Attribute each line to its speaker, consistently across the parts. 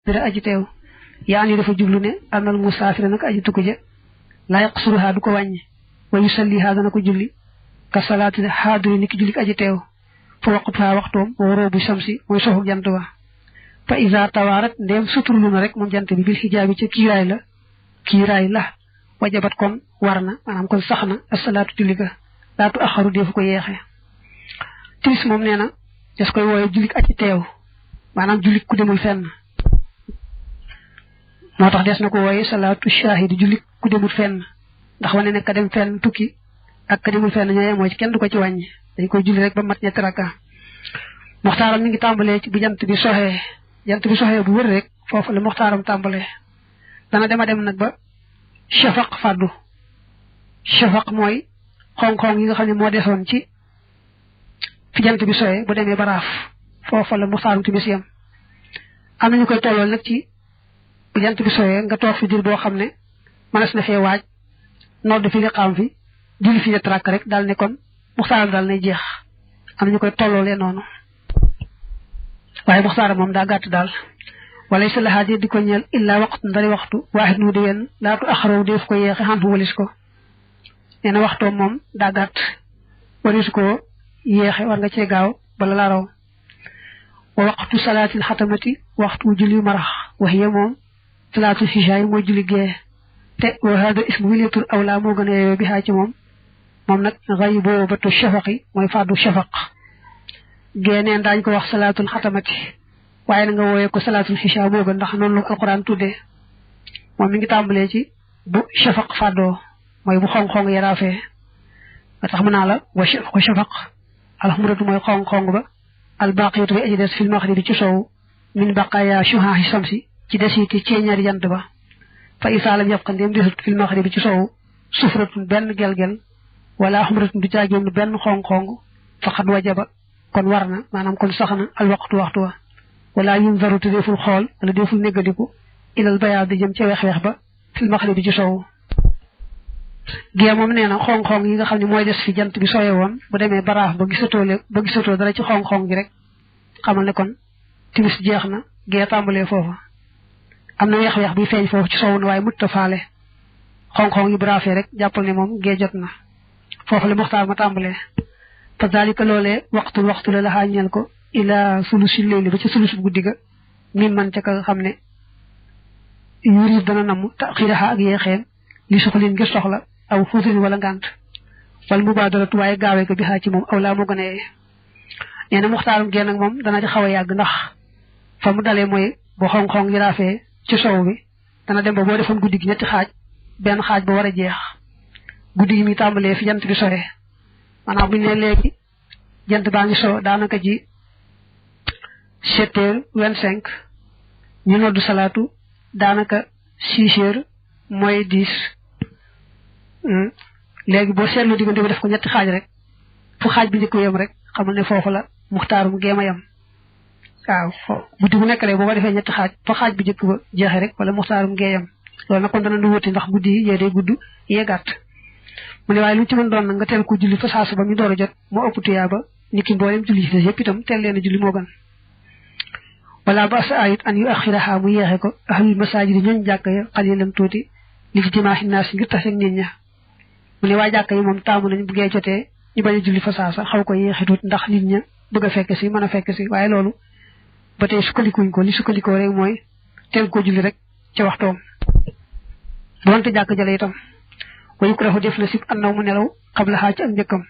Speaker 1: dara aji teew yaani dafa jublu ne anal musaafir nak aji tukku je la yaqsuruha du ko wàññi wa yusalliha dana ko julli ka salaati haadiri niki julli aji teew fa waqtuha waxtoom waroo bu shamsi mooy soxu jant wa fa iza tawarat ndem suturlu na rek moom jant bi bil hijaabi ci kiiraay la wajabat kon warna maanaam kon saxna as-salaatu julli ga laatu axaru def ko yeexe timis moom nee na des koy wooye julli aji teew maanaam julli ku demul fenn moo tax des na ko wooye salaatu shahid julli ku demul fenn ndax wane ne ka dem fenn tukki ak ka demul fenn ñooy mooy ci kenn du ko ci wàññi dañ koy julli rek ba mat ñetti rakka moxtaaram mi ngi tàmbalee ci bu jant bi soxee bu wër rek foofu la moxtaaram tàmbalee dana dem nag ba shafaq faddu shafaq mooy xonq-xonq yi nga xam ne moo desoon ci fi jant bi soxee bu demee baraaf foofu la moxtaaram timis yam am nañu koy tollool nag ci bu jant bi soxee nga toog fi dir boo xam ne mënees na fee waaj nodd fi liqaam fi julli fi ñetti rakk rek daal ne kon muxtaaram daal nay jeex am nañu koy tolloolee noonu waaye muxtaaram moom daa gàtt daal wala sa laxaat di ko ñeel illaa waxtu ndari waxtu waaxit nu di wenn laatu axaraw def ko yeexe xan fu walis ko nee na waxtoom moom daa gàtt walis ko yeexe war nga cee gaaw bala la raw wa waxtu salaatil xatamati waxtu julli marax waxiye moom salaatul xishaay mooy julli gee te wa hada ismu wilatul awla moo gën a yeyoo bi xaa ci moom nag xayi boo batu shafaqi mooy fàddu shafaq gee neen daañu ko wax salaatul xatamati waaye na nga wooyee ko salaatul xisha moo gën ndax noonu la ko alquran tuddee moom mi ngi tàmbalee ci bu shafaq fàddoo mooy bu xong-xong yaraafee nga tax mën naa la wa shafaq alxumratu mooy xong-xong ba albaqiyatu bi aji des fil maxribi ci sow min baqaya shuhaahi samsi ci desiti ceeñari jant ba fa isaalam yabqa ndéem desut fil maxribi ci sow sufratun benn gel-gel wala xumratun du caagéen benn xong-xong faqad wajaba kon war na maanaam kon sax na al waxtu wa wala yunzaru te deful xool wala deful néggadiku ilal bayaad di jëm ca weex-weex ba fil maxribi ci sow gée moom nee na xong-xong yi nga xam ne mooy des fi jant bi sooye woon bu demee baraaf ba gisatoo dara ci xong-xong gi rek xamal ne kon timis jeex na gée tàmbalee foofa am na weex-weex bi feeñ foofu ci sow na waaye mutta faale xong-xong yi bu raafee rek jàppal ne moom gée jot na foofu la muxtaar ma tàmbalee fa dalika loolee waxtu la laxaa ñeel ko ila sulusi leyli ba ci sulusu guddi ga min man ca ka xam ne yurid dana namm taxiraxa ak yeexeem li soxlin ngir soxla aw xuusin wala ngànt wala mubaadaratu waaye gaawee ko bi xaa ci moom aw laa moo gën a yee nee na muxtaarum génn ak moom dana ci xaw a yàgg ndax fa mu dalee mooy bu xong-xong yi raafee ci sow bi dana dem ba boo defoon guddi gi ñetti xaaj benn xaaj ba war a jeex guddi gi mi tàmbalee fi jant bi sore maanaam bu ñu ne léegi jant baa ngi so daanaka ji 7h25 ñu noddu salaatu daanaka 6h mooy 10 léegi boo seetlu diggante bi def ko ñetti xaaj rek fu xaaj bi njëkk yem rek xamal ne foofu la muxtaarum géema yem waaw guddi bu nekk rek boo ko defee ñetti xaaj fa xaaj bi njëkk ba jeexee rek wala muxtaarum gee yem loolu nag kon dana lu wuti ndax guddi yi yee day gudd yee gàtt mu ne waaye lu ci mën doon nag nga teel ko julli fa saasu ba mi door a jot moo ëpp tuyaa ba ni ki mboolem julli ci des yëpp itam teel leen a julli moo gën wala ba sa ayit an yu axiraha mu yeexe ko ahlul masaajid yi ñooñ jàkk ya xalilan tuuti li ci jimaaxi naas ngir tax ak nit ña mu ne waa jàkk yi moom taamu nañ bu gee jotee ñu bañ a julli fa saasa xaw ko yeexe tuuti ndax nit ña bëgg a fekk si mën a fekk si waaye loolu ba tey sukkandikuñ ko li sukkandikoo rek mooy teel ko julli rek ca waxtoom doonte jàkk jale itam wayu ko dafa def la sib annaw mu nelaw xabla xaa ci ak njëkkam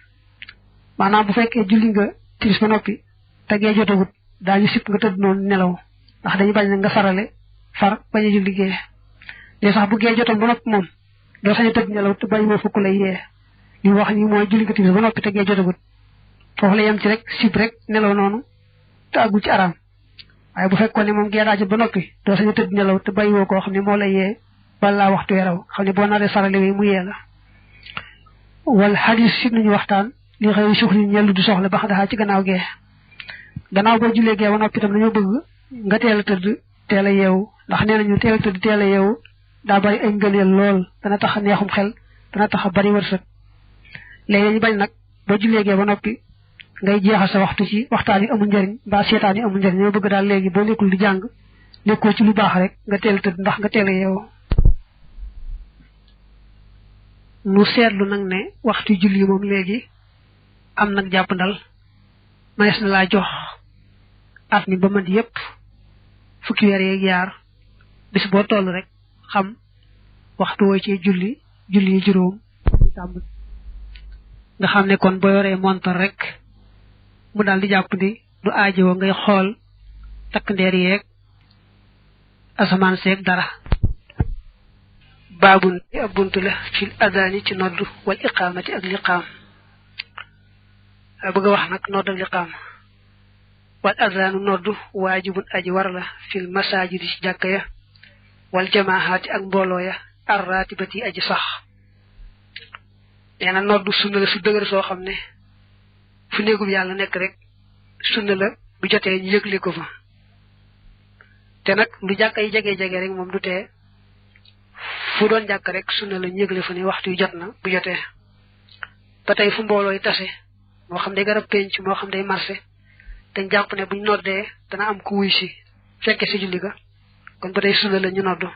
Speaker 1: maanaam bu fekkee julli nga timis ba noppi te gee jotagut daañu sib nga tëdd noonu nelaw ndax dañu bañ na nga farale far bañ a julli gee léegi sax bu gee jotoon ba noppi moom doo sañ a tëdd nelaw te bañ moo fukk lay yee li wax ni mooy julli nga timis ba noppi te gee jotagut foofu la yem ci rek sib rek nelaw noonu te àggul ci araam waaye bu fekkoon ne moom gee daa jot ba noppi doo sañ a tëdd nelaw te bàyyi woo koo xam ne moo lay yee wala waxtu weraw xam ne boo naree farale wi mu yee la wal xadis sib nañu waxtaan li xëy suxli ñellu du soxla bax daxaa ci gannaaw gee gannaaw boo jullee gee ba noppi itam dañoo bëgg nga teel a tëdd teel a yeewu ndax nee nañu teel a tëdd teel a yeewu daa bari ay ngëneel lool dana tax a neexum xel dana tax a bari wërsëg léegi dañu bañ nag boo jullee gee ba noppi ngay jeexal sa waxtu ci waxtaan yi amul njëriñ mbaa seetaan yi amul njëriñ ñoo bëgg daal léegi boo nekkul di jàng nekkoo ci lu baax rek nga teel tëdd ndax nga teel yow nu seetlu nag ne waxtu julli moom léegi am nag jàpp ndal manes na laa jox at mi ba mat yépp fukki weer yeeg yaar bis boo toll rek xam waxtu woo ci julli yi juróom nga xam ne kon boo yoree montar rek mu daal di jàpp di du aajowoo ngay xool takk ndeer yeeg asamaan seeg dara baabun ab bunt la fil adani ci nodd wal iqaamati ak liqaam bëgg a wax nag nodd ak liqaam wal adanu nodd waajibun aji war la fil masajidi ci jàkka ya wal jamaahaati ak mbooloo ya arratibati aji sax nee na nodd sunna la su dëgër soo xam ne fu néegub yàlla nekk rek sunna la bu jotee ñu yëgle ko fa te nag lu jàkka yi jege rek moom du tee fu doon jàkk rek sunna la ñu yëgle fa ne waxtu yu jot na bu jotee ba tey fu mbooloo yi tase moo xam day garab penc moo xam day marché dañ jàpp ne buñ noddee dana am ku wuy si fekke si julli ga kon ba tey sunna la ñu noddu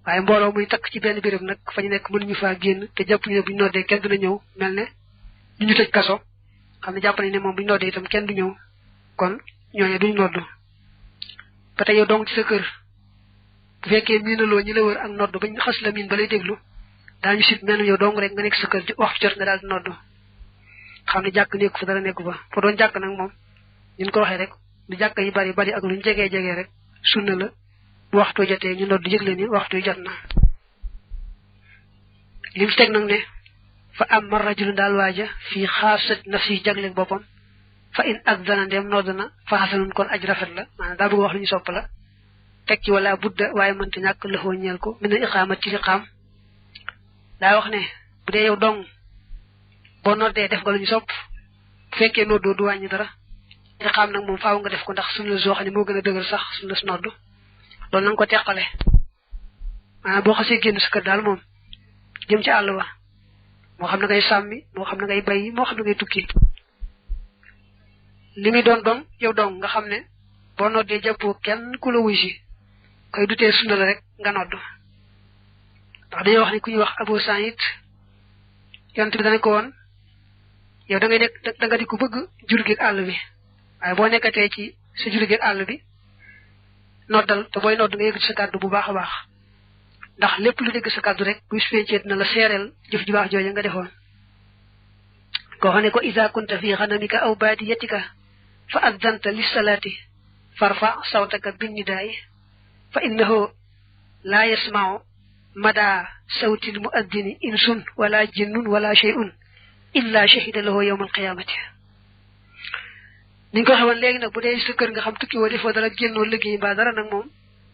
Speaker 1: waaye mbooloo muy takk ci benn béréb nag fa ñu nekk mënuñu faa génn te jàpp ñu ne buñ noddee kenn dina ñëw mel ne ñu tëj kaso xam ne jàpp nañ ne moom buñ noddee itam kenn du ñëw kon ñooñu duñ noddu ba tey yow dong ci sa kër bu fekkee miinaloo ñi la wër ak nodd bañ xas la miin ba lay déglu daañu sit mel yow dong rek nga nekk sa kër waxtu jot nga daal di nodd xam ne jàkk nekku fa dara nekku fa fa doon jàkk nag moom ñun ko waxee rek lu jàkk yi bari ak luñ jegee rek sunna la bu waxtu jotee ñu nodd yëgle ni waxtu jot na lim teg nag ne fa am ma rajulu daal waaja fii xaasat nafsi jagleeg boppam fa in ak dana ndem nodd na fa xasanun kon aj rafet la maanaam daa bëgg wax lu ñu sopp la teg ci wala budda waaye mënta ñàkk lëxoo ñeel ko min al iqaamat ci liqaam daa wax ne bu dee yow dong boo noddee def nga lu ñu sopp bu fekkee noddoo du wàññi dara liqaam nag moom faaw nga def ko ndax suñu la soo xam ne moo gën a dëgër sax suñu la su nodd loolu na nga ko teqale maanaam boo xasee génn sa kër daal moom jëm ci àll ba moo xam ne ngay sàmmi moo xam ne ngay bayyi moo xam ne ngay tukki li muy doon yow dong nga xam ne boo noddee jàppoo kenn ku la wuy si koy dutee sunna la rek nga nodd ndax dañoo wax ne ku ñuy wax Abu Saïd yonent bi dana ko woon yow da ngay nekk da nga di ko bëgg jur gi àll bi waaye boo nekkatee ci sa jur gi àll bi noddal te booy nodd nga yëg sa kàddu bu baax a baax ndax lépp lu dégg sa kàddu rek bu fencee dina la seereel jëf ju baax jooja nga defoon koo xam ne ko isa kunta fi xanamika aw baadiyatika fa addanta lissalaati farfa sawtaka binnidaay fa innahu laa yasmau mada sawtil muaddini insun wala jinnun wala shay'un illa shahida lahu yawm alqiyamati ni nga ko xamoon léegi nag bu dee sa kër nga xam tukki woo defoo dara génnoo liggéey mbaa dara nag moom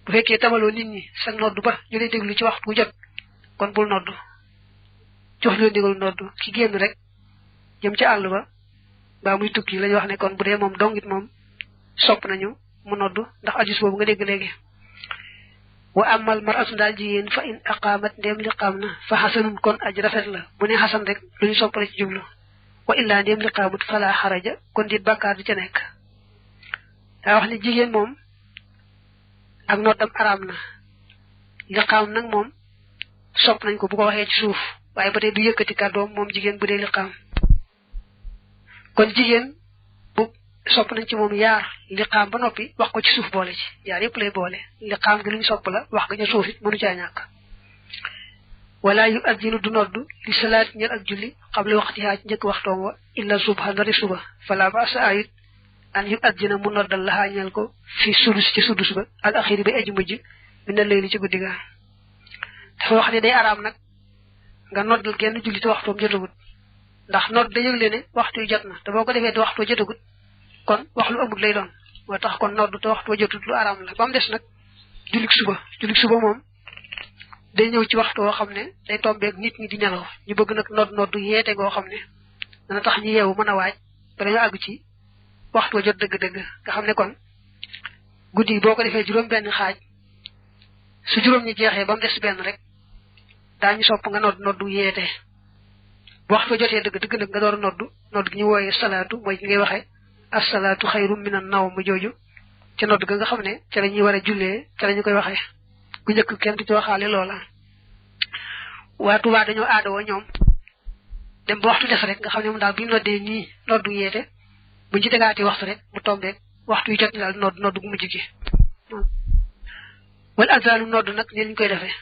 Speaker 1: bu fekkee tamaloo nit ñi sa noddu ba ñu lay déglu ci waxtu bu jot kon bul noddu jox loo ndigal noddu ki génn rek jëm ci àll ba mbaa muy tukki lañu wax ne kon bu dee moom dongit moom sopp nañu mu noddu ndax addis boobu nga dégg léegi wa amal mar'atu daal jigéen fa in aqaamat ndéem liqaam na fa xasanun kon aj rafet la bu ne xasan rek lu ñu soppale ci jublu wa illaa ndéem liqaamut fala xaraja kon dit bàkkaar di ca nekk daa wax ne jigéen moom ak noddam araam na liqaam nag moom sopp nañ ko bu ko waxee ci suuf waaye ba tey du yëkkati kàddoom moom jigéen bu dee liqaam kon jigéen bu sopp nañ ci moom yaar liqaam ba noppi wax ko ci suuf boole ci yaar yëpp lay boole liqaam gi lu ñu sopp la wax nga ca suuf it mënu caa ñàkk wala yu addinu du noddu li salaat ñel ak julli xable waxtihaa ci njëkk waxtoom wa illa subha ndari suba fala ba sa ayit an yu addina mu noddal laxaa ñel ko fi sudus ci sudus ba al axiri ba aji mujj mi na layli ci guddi ga dafa wax ne day araam nag nga noddal genn julli te waxtoom jotagut ndax nodd da yëgle ne waxtu yu jot na te boo ko defee te waxtu jotagut kon wax lu amul lay doon moo tax kon nodd te waxtu jotut lu araam la ba mu des nag jullik suba moom day ñëw ci waxtu woo xam ne day tombeeg nit ñi di nelaw ñu bëgg nag nodd yeete goo xam ne dana tax ñu yeewu mën a waaj ba dañu àgg ci waxtu jot dëgg-dëgg nga xam ne kon guddi boo ko defee juróom benn xaaj su juróom ñi jeexee ba mu des benn rek daañu sopp nga nodd yeete bu waxtu jotee dëgg nag nga door a nodd gi ñu wooyee salaatu mooy gi ngay waxee asalaatu xayrum minan nawm jooju ci nodd ga nga xam ne ca la ñuy war a jullee ca la ñu koy waxee bu njëkk kenn du ci waxaale loola waa Tuubaa dañoo aadawoo ñoom dem ba waxtu des rek nga xam ne moom daal bu ñu noddee nii noddu yeete buñ ci tegaati waxtu rek bu tombeek waxtu yu jot ni daal nodd gu mujj gi wal azaanu nodd nag ne ñu koy defee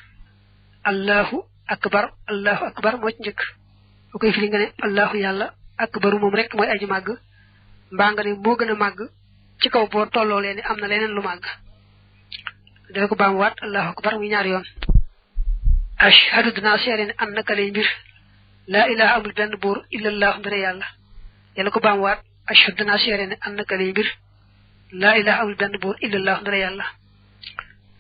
Speaker 1: allahu akbar moo ci njëkk bu koy firi nga ne allahu yàlla akbaru moom rek mooy aji màgg mbaa nga ne moo gën a màgg ci kaw boo tolloo leen ni am na leneen lu màgg dafa ko baamuwaat allahu akbar muy ñaari yoon ashhadu dinaa seere ne an naka lay mbir laa ilaha amul benn buur illallahu ndare yàlla yàlla ko baamuwaat ashhadu dinaa seere ne an naka lay mbir laa ilaha amul benn buur illallahu ndare yàlla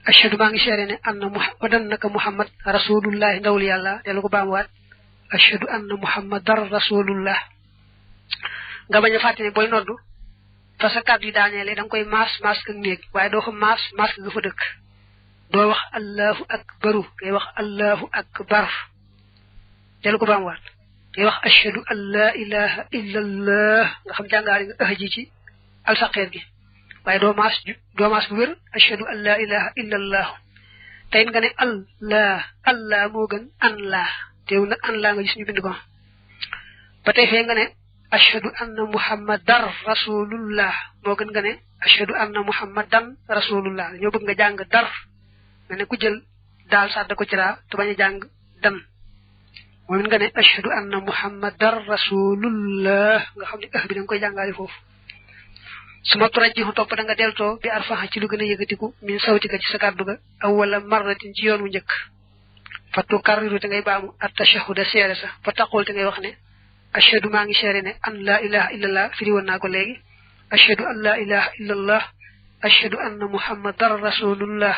Speaker 1: ashhadu maa ngi seere ne anna muhammadan naka muhammad rasulullahi ndawul yàlla yàlla ko baamuwaat ashhadu anna muhammadar rasulullah nga bañ a fàtte ne booy noddu fa sa kàddu yi daaneele da nga koy maas ak néeg waaye doo ko maas nga fa dëkk doo wax allahu akbaru ngay wax allahu akbar dellu ko baamuwaat ngay wax ashhadu an la ilaha illa allah nga xam jàngaari nga ëx ji ci alfaqeer gi waaye doo maas bu wér ashhadu an la ilaha illa allah tey nga ne allah moo gën an laa teew nag an laa nga gis ñu bind ko ba tey fee nga ne ashhadu anna muhammadar rasulullah moo gën nga ne ashhadu anna muhammadan rasulullah ñoo bëgg nga jàng dar nga ne ku jël daal sàdda ko ci raa te bañ a jàng dan moom nga ne ashhadu anna muhammadar rasulullah nga xam ne bi da nga koy jàngaale foofu su ma turajjihu topp da nga deltoo bi arfaxa ci lu gën a yëkkatiku min sawtika ci sa kàddu ga awwala marratin ci yoon wu njëkk fa tukarriru te ngay baamu at tashahuda seere sa fa taqul te ngay wax ne ashhadu maa ngi seere ne an la ilaha illallah firi woon naa ko léegi ashhadu an la ilaha illallah ashhadu anna muhammadar rasulullah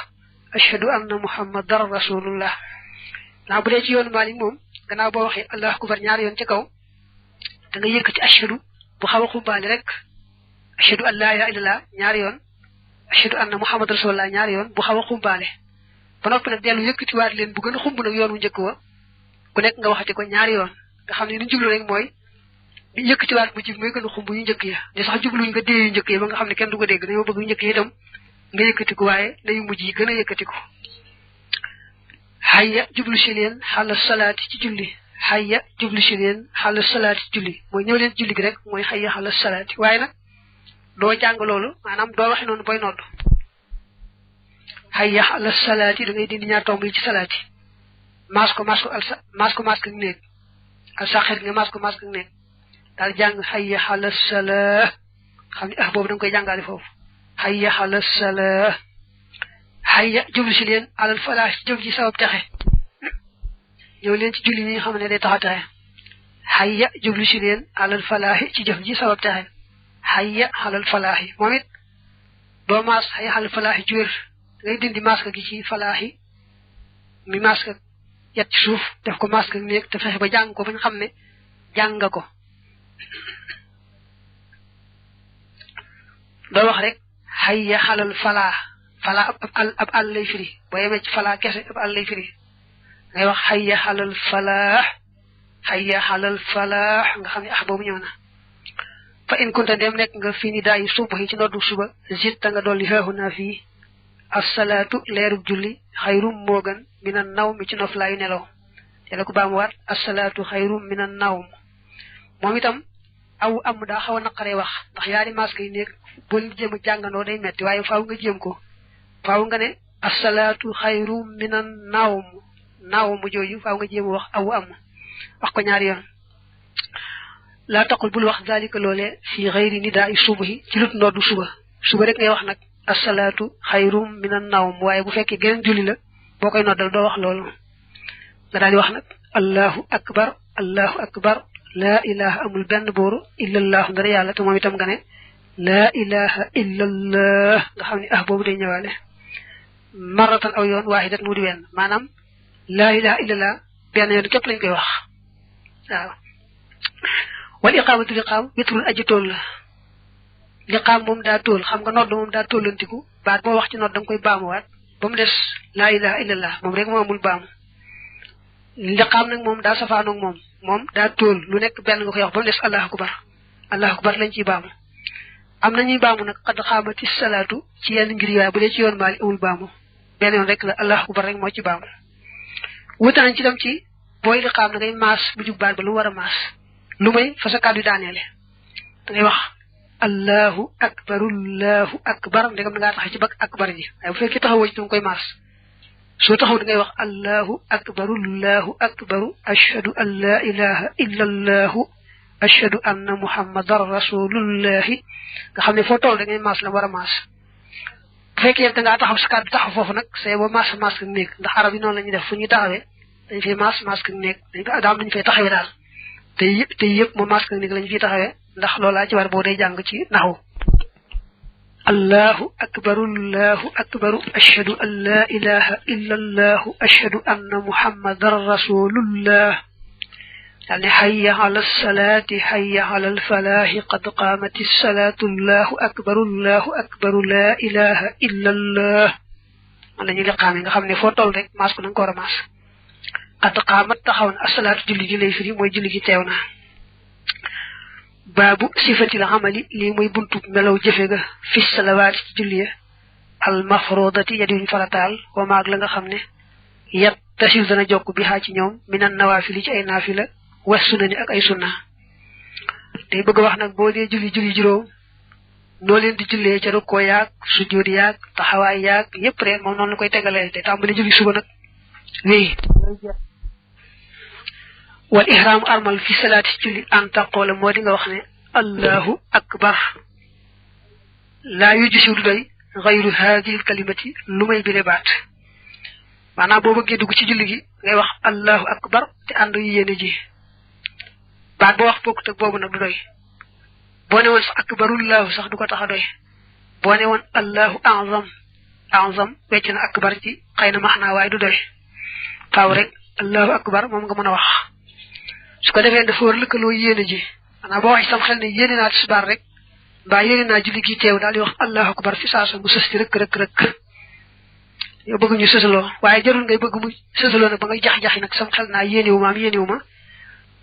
Speaker 1: ashhadu anna muhammadar rasulullah naa bu dee ci yoonu Maalik moom gannaaw boo waxee allahu akbar ñaari yoon ci kaw da nga yëkkati ashhadu bu xaw a xumbaale rek ashhadu an la ilaha illallah ñaari yoon ashhadu anna muhammadar rasulullah ñaari yoon bu xaw a xumbaale ba noppi nag dellu yëkkatiwaat leen bu gën a xumb nag yoon wu njëkk wa ku nekk nga waxati ko ñaari yoon nga xam ne li ñu jublu rek mooy bi yëkkatiwaat bu jib mooy gën a xumb yu njëkk ya ne sax jubluñ nga dee yu njëkk ya ba nga xam ne kenn du ko dégg dañoo bëgg yu njëkk yi itam nga yëkkatiku waaye na yu mujj yi gën a yëkkatiku hayya jublu si leen xala salaati ci julli hayya jublu si leen xala salaati ci julli mooy ñëw leen julli gi rek mooy hayya xala salaati waaye nag doo jàng loolu maanaam doo waxe noonu booy nodd hayya xala salaati da ngay dindi ñaar tomb yi ci salaati maas ko ak néeg alsaxir nga maas ko ak néeg daal jàng hayya xala salaa xam ne boobu da nga koy jàngale foofu hayya xala salaa hayya jublu si leen alal falaax jëm ci sabab texe ñëw leen ci julli ñi nga xam ne day tax a texe hayya jublu si leen alal falaaxi ci jëf ji sabab texe hayya xalal falaaxi moom it doo maas hayya xalal falaaxi ci wér ngay dindi masque gi ci falaaxi mi masque yat ci suuf def ko masque néeg te fexe ba jàng ko bañ xam ne jàng nga ko doo wax rek hayya xalal falaax falaa ab àll lay firi boo yemee ci falaa kese ab àll lay firi ngay wax hayya xalal falaax nga xam ne boobu ñëw na fa in kunta dem nekk nga fii ni daayi suba yi ci noddu suba zitta nga dolli xeexu naa fii assalaatu leerub julli xayrum moo gën minan nawm ci noflaayu nelaw te la ko baamuwaat assalaatu xayrum minan nawm moom itam aw am daa xaw a naqaree wax ndax yaari masque yi nekk boo jéem a jàngandoo day metti waaye faaw nga jéem ko faaw nga ne assalaatu xayrum minan nawm jooju faaw nga jéem a wax aw am wax ko ñaari yoon laa taqul bul wax zalika loole fi xayri nidaa subuhi ci lut noddu suba rek ngay wax nag assalaatu xayrum minan nawm waaye bu fekkee geneen julli la boo koy noddal doo wax loolu nga daal di wax nag allahu akbar laa ilaha amul benn booru illallah ndara yàlla te moom itam nga ne laa ilaha illallah nga xam ne boobu day ñëwaale maratan aw yoon waaxidat mu di wenn maanaam laa ilaha illallah benn yoon képp lañ koy wax waaw wal iqaamatu liqaam witrul aji tool la liqaam moom daa tool xam nga nodd moom daa tollantiku baat boo wax ci nodd da nga koy baamuwaat ba mu des laa ilaha illallah moom rek moo amul baamu liqaam nag moom daa safaanoog moom daa tool lu nekk benn nga koy wax ba mu des allahu akbar lañ ciy baamu am nañuy baamu nag qad xaamati salaatu ci yenn ngir yaay bu dee ci yoon maali amul baamu benn yoon rek la allahu akbar rek moo ci baamu wuute nañ ci dem ci booy li xam na ngay maas bu jub baat ba lu war a maas lu may fa sa kàddu daaneele da ngay wax allahu akbar ndegam da ngaa tax ci bak akbar ji waaye bu fekkee taxawoo ci danga koy maas soo taxaw da ngay wax allahu akbaru ashhadu an la ilaha illa allahu ashhadu anna muhammadan rasulullahi nga xam ne foo toll da ngay maas la war a maas bu fekkee da ngaa taxaw sa kàddu taxaw foofu nag c'est ba maas maas ka néeg ndax arab yi noonu la ñuy def fu ñuy taxawee dañ fay maas ka néeg daam dañu fay taxawee daal te yëpp moom maas ka néeg lañu fiy taxawee ndax loolaa ci war boo day jàng ci naxu allahu akbaru ashhadu an la ilaha illa allahu ashhadu anna muhammadan rasulullah daal ne hayya ala salaati hayya ala alfalaahi qad qaamati salaatu allahu akbaru la ilaha illa allah man lañu liqaam nga xam ne foo toll rek maas ko na nga ko war a maas qad qaamat taxaw na asalaatu julli gi lay firi mooy julli gi teew na baabu sifatil amali lii muy buntu melaw jëfe ga fi salawaati ci julli ya al mafrodati ya diwuñ farataal wa maag la nga xam ne yat tasil dana jokk bi xaa ci ñoom minan nawaafili ci ay naafila was sunani ak ay sunna day bëgg wax nag boo dee julli juróom noo leen di jullee ca rukkoo yaag sujjóot yaag taxawaay yaag yépp rek moom noonu la koy tegalee te tàmbali julli suba nag wéy wal ihraamu armal fi salaati julli an taqoola moo di nga wax ne allahu akbar laa yujisiw du doy xayru haadihi kalimati lu may bile baat maanaam boo bëggee dugg ci julli gi ngay wax allahu akbar te ànd yu yéene ji baat boo wax bokkut ak boobu nag du doy boo ne woon sax akbarullahu sax du ko tax a doy boo ne woon allahu azam wecc na akbar ci xëy na maxnaa waaye du doy faaw rek allahu akbar moom nga mën a wax su ko defee dafa war lëkkaloo yéene ji maanaam boo wax sam xel ne yéene naa tisbaar rek mbaa yéene naa julli gi teew daal di wax allahu akbar fi saasa mu sës ci rëkk yow bëgg ñu sësaloo waaye jarul ngay bëgg mu sësaloo nag ba ngay jax-jaxi nag sam xel naa yéenewu ma